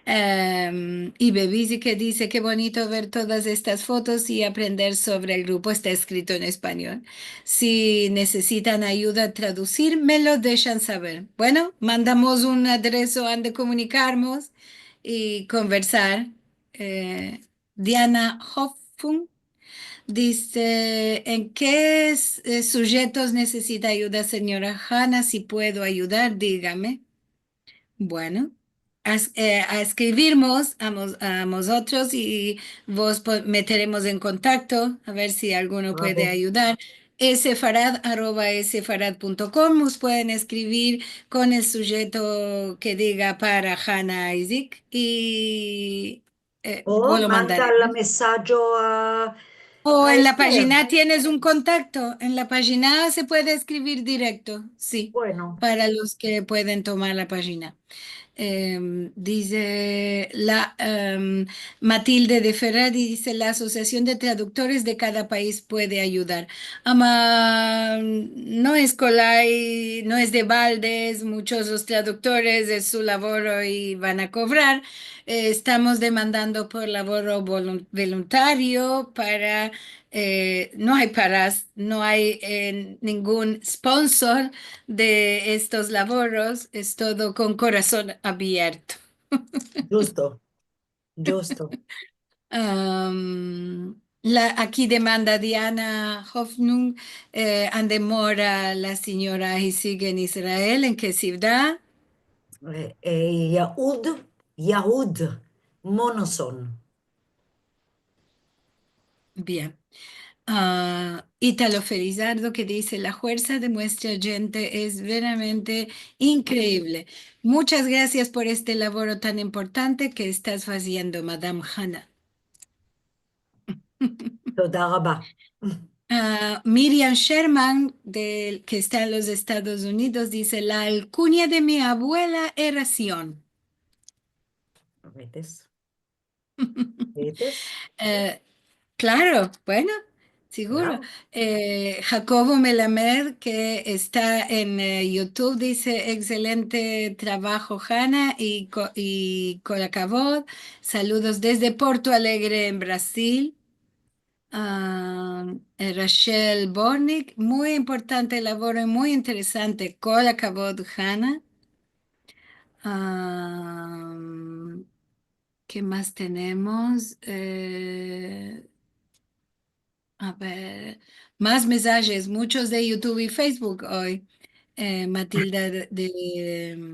Em, i Bebizi ke dize, "Ke bonito ver todas estas fotos i aprender sovre el grupo." Esta eskrito en espanyol. "Si nesesitan ayuda a tradusir, me lo deshan saver." Bueno, mandamos un adreso ande komunikarmos i konversar. Eh, Diana Hoffung dize, "En ke s-, eh, sujetos nesesita ayuda, sinyora Hana? Si puedo ayudar, digame." Bueno, a es-, eh, a eskrivirmos a mos-, a mozotros i vos po-, meteremos en kontakto a ver si alguno puede ayudar. Sefarad arroba sefarad punto com, mos pueden eskrivir kon el sujeto ke diga para Hana Isik i, eh, o vo lo mandaremos. Manda la mesajo a, o a en la pajina tienes un kontakto. En la pajina se puede eskrivir direkto, si. Bueno. Para los ke pueden tomar la pajina. Em, dize la, em, Matilde de Ferrari, dize, "La Asosiasion de Traduktores de kada pais puede ayudar." Ama, no es kolay, no es de baldes, muchos los traduktores es su lavoro i van a kovrar. Eh, estamos demandando por lavoro volun-, voluntario para, eh, no ay paras, no ay, eh, ningun sponsor de estos lavoros, es todo kon korason avierto. Djusto, djusto. Am, la, aki demanda Diana Hoffnung, eh, ande mora la sinyora Isik en Israel, en ke sivdad? Eh, eh, Yehud, Yehud Monoson. Bien. Ah, Italo Felizardo ke dize, "La fuersa de muestra djente es veramente inkreivle. Muchas grasias por este lavoro tan importante ke estas faziendo, Madam Hana." Toda raba. Ah, Miriam Sherman, del, ke esta en los Estados Unidos, dize: "La alkunya de mi abuela era Sion". Vedes? Vedes? Eh, klaro, bueno, siguro. Klaro. Eh, Jacobo Melamed, ke esta en, eh, YouTube, dize: "Ekselente travajo, Hana, i ko-, i kol akavod. Saludos desde Porto Alegre, en Brazil". Ah, eh, Rachel Bortnick, muy importante lavoro i muy interesante. Kol akavod, Hana. Ah, ke mas tenemos? Eh, a ver, mas mensajes, munchos de YouTube i Facebook oy. Eh, Matilda de, de,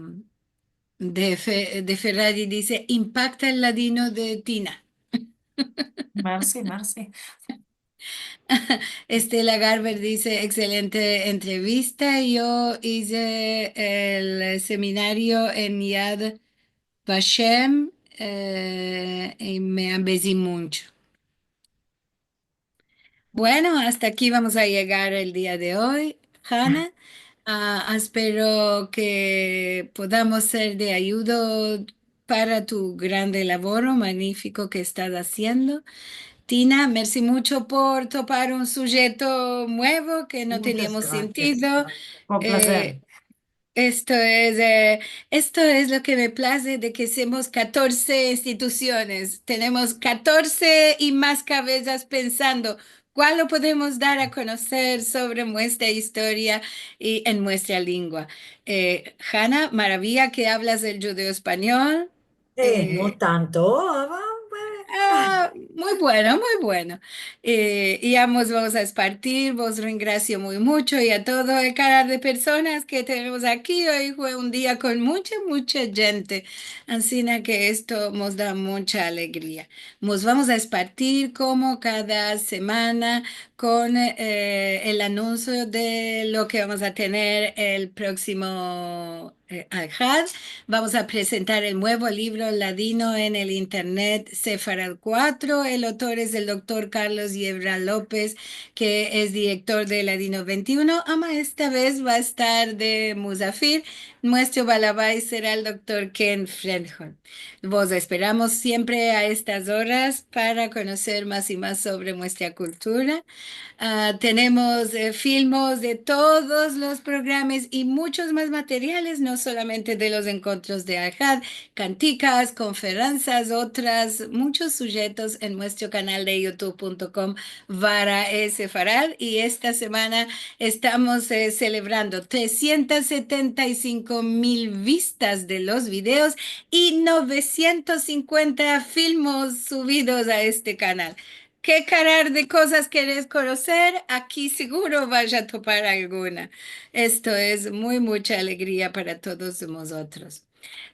de Fe-, de Ferrari dize: "Impakta el ladino de Tina". Mersi, mersi. Estela Garber dize: "Ekselente entrevista. Yo ize el seminario en Yad Vashem, eh, i me ambezi muncho". Bueno, asta aki vamos a yegar el dia de oy, Hana. Ah, espero ke podamos ser de ayudo para tu grande lavoro magnifiko ke estas aziendo. Tina, mersi muncho por topar un sujeto muevo ke no teniamos sentido. Munchas grasias. Kon plazer. Eh, esto es, eh, esto es lo ke me plaze de ke semos katorze institusiones. Tenemos katorze i mas kavezas pensando kual lo podemos dar a konoser sovre muestra istoria i en muestra lengua. Eh, Hana, maraviya ke avlas el djudeo-espanyol. Eh, no tanto, ah, bueno. Ah, muy bueno, muy bueno. Eh, i ya mos vamos a espartir, vos rengrasio muy muncho i a todo el kanar de personas ke tenemos aki. Oy fue un dia kon muncha, muncha djente. Ansina ke esto mos da muncha alegria. Mos vamos a espartir komo kada semana kon, eh, el anunsio de lo ke vamos a tener el proksimo, eh, Ahad. Vamos a prezentar el muevo livro ladino en el internet, Sefarad kuatro. El autor es el doktor Carlos Yebra Lopez, ke es direktor de Ladino vente i uno, ama esta vez va a estar de muzafir. Muestro balabais sera el doktor Ken Frenholm. Vos esperamos siempre a estas oras para konoser mas i mas sovre muestra kultura. Ah, tenemos, eh, filmos de todos los programas i munchos mas materiales, no solamente de los enkontros de Ahad, kantikas, konferensas, otras, munchos sujetos en muestro kanal de youtube punto com barra sefarad. I esta semana estamos, eh, selebrando tresientas setenta i sinko mil vistas de los videos i novesientos sinkuenta filmos suvidos a este kanal. Ke kanar de kozas keres konoser? Aki siguro vas a topar alguna. Esto es muy muncha alegria para todos mozotros.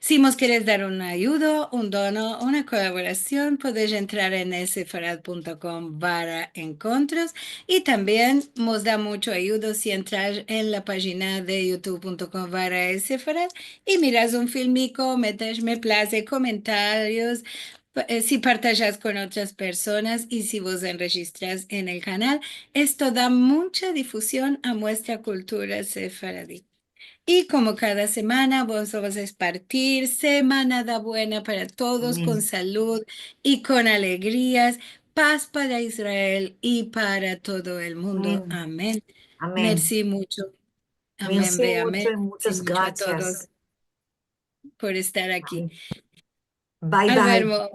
Si mos keres dar un ayudo, un dono, una kolaborasion, podes entrar en sefarad punto com barra enkontros i tambien mos da muncho ayudo si entras en la pajina de youtube punto com barra sefarad i miras un filmiko, metes me plaze, komentarios, pa-, eh, si partajas kon otras personas i si vos enrejistras en el kanal. Esto da muncha difusion a muestra kultura sefaradi. I komo kada semana, vos vamos a espartir semanada buena para todos, kon salud i kon alegrias, paz para Israel i para todo el mundo. Amen. Amen. Mersi muncho. Amen, ve, amen. Mersi muncho i munchas grasias. Mersi muncho a todos por estar aki. Bye, bye. Al vermo.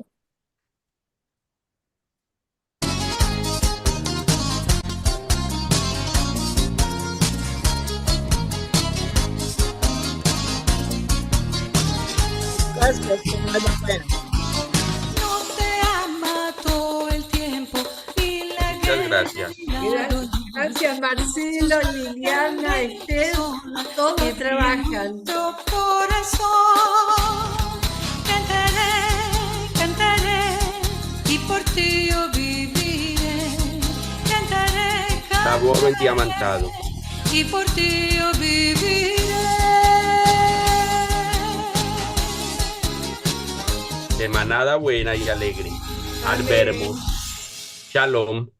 Munchas grasias. Gra-, grasias, Marcelo, Liliana, Esther, todos trabajan. Lavoro en diamantado. Semanada buena i alegre. Al vermos. Shalom.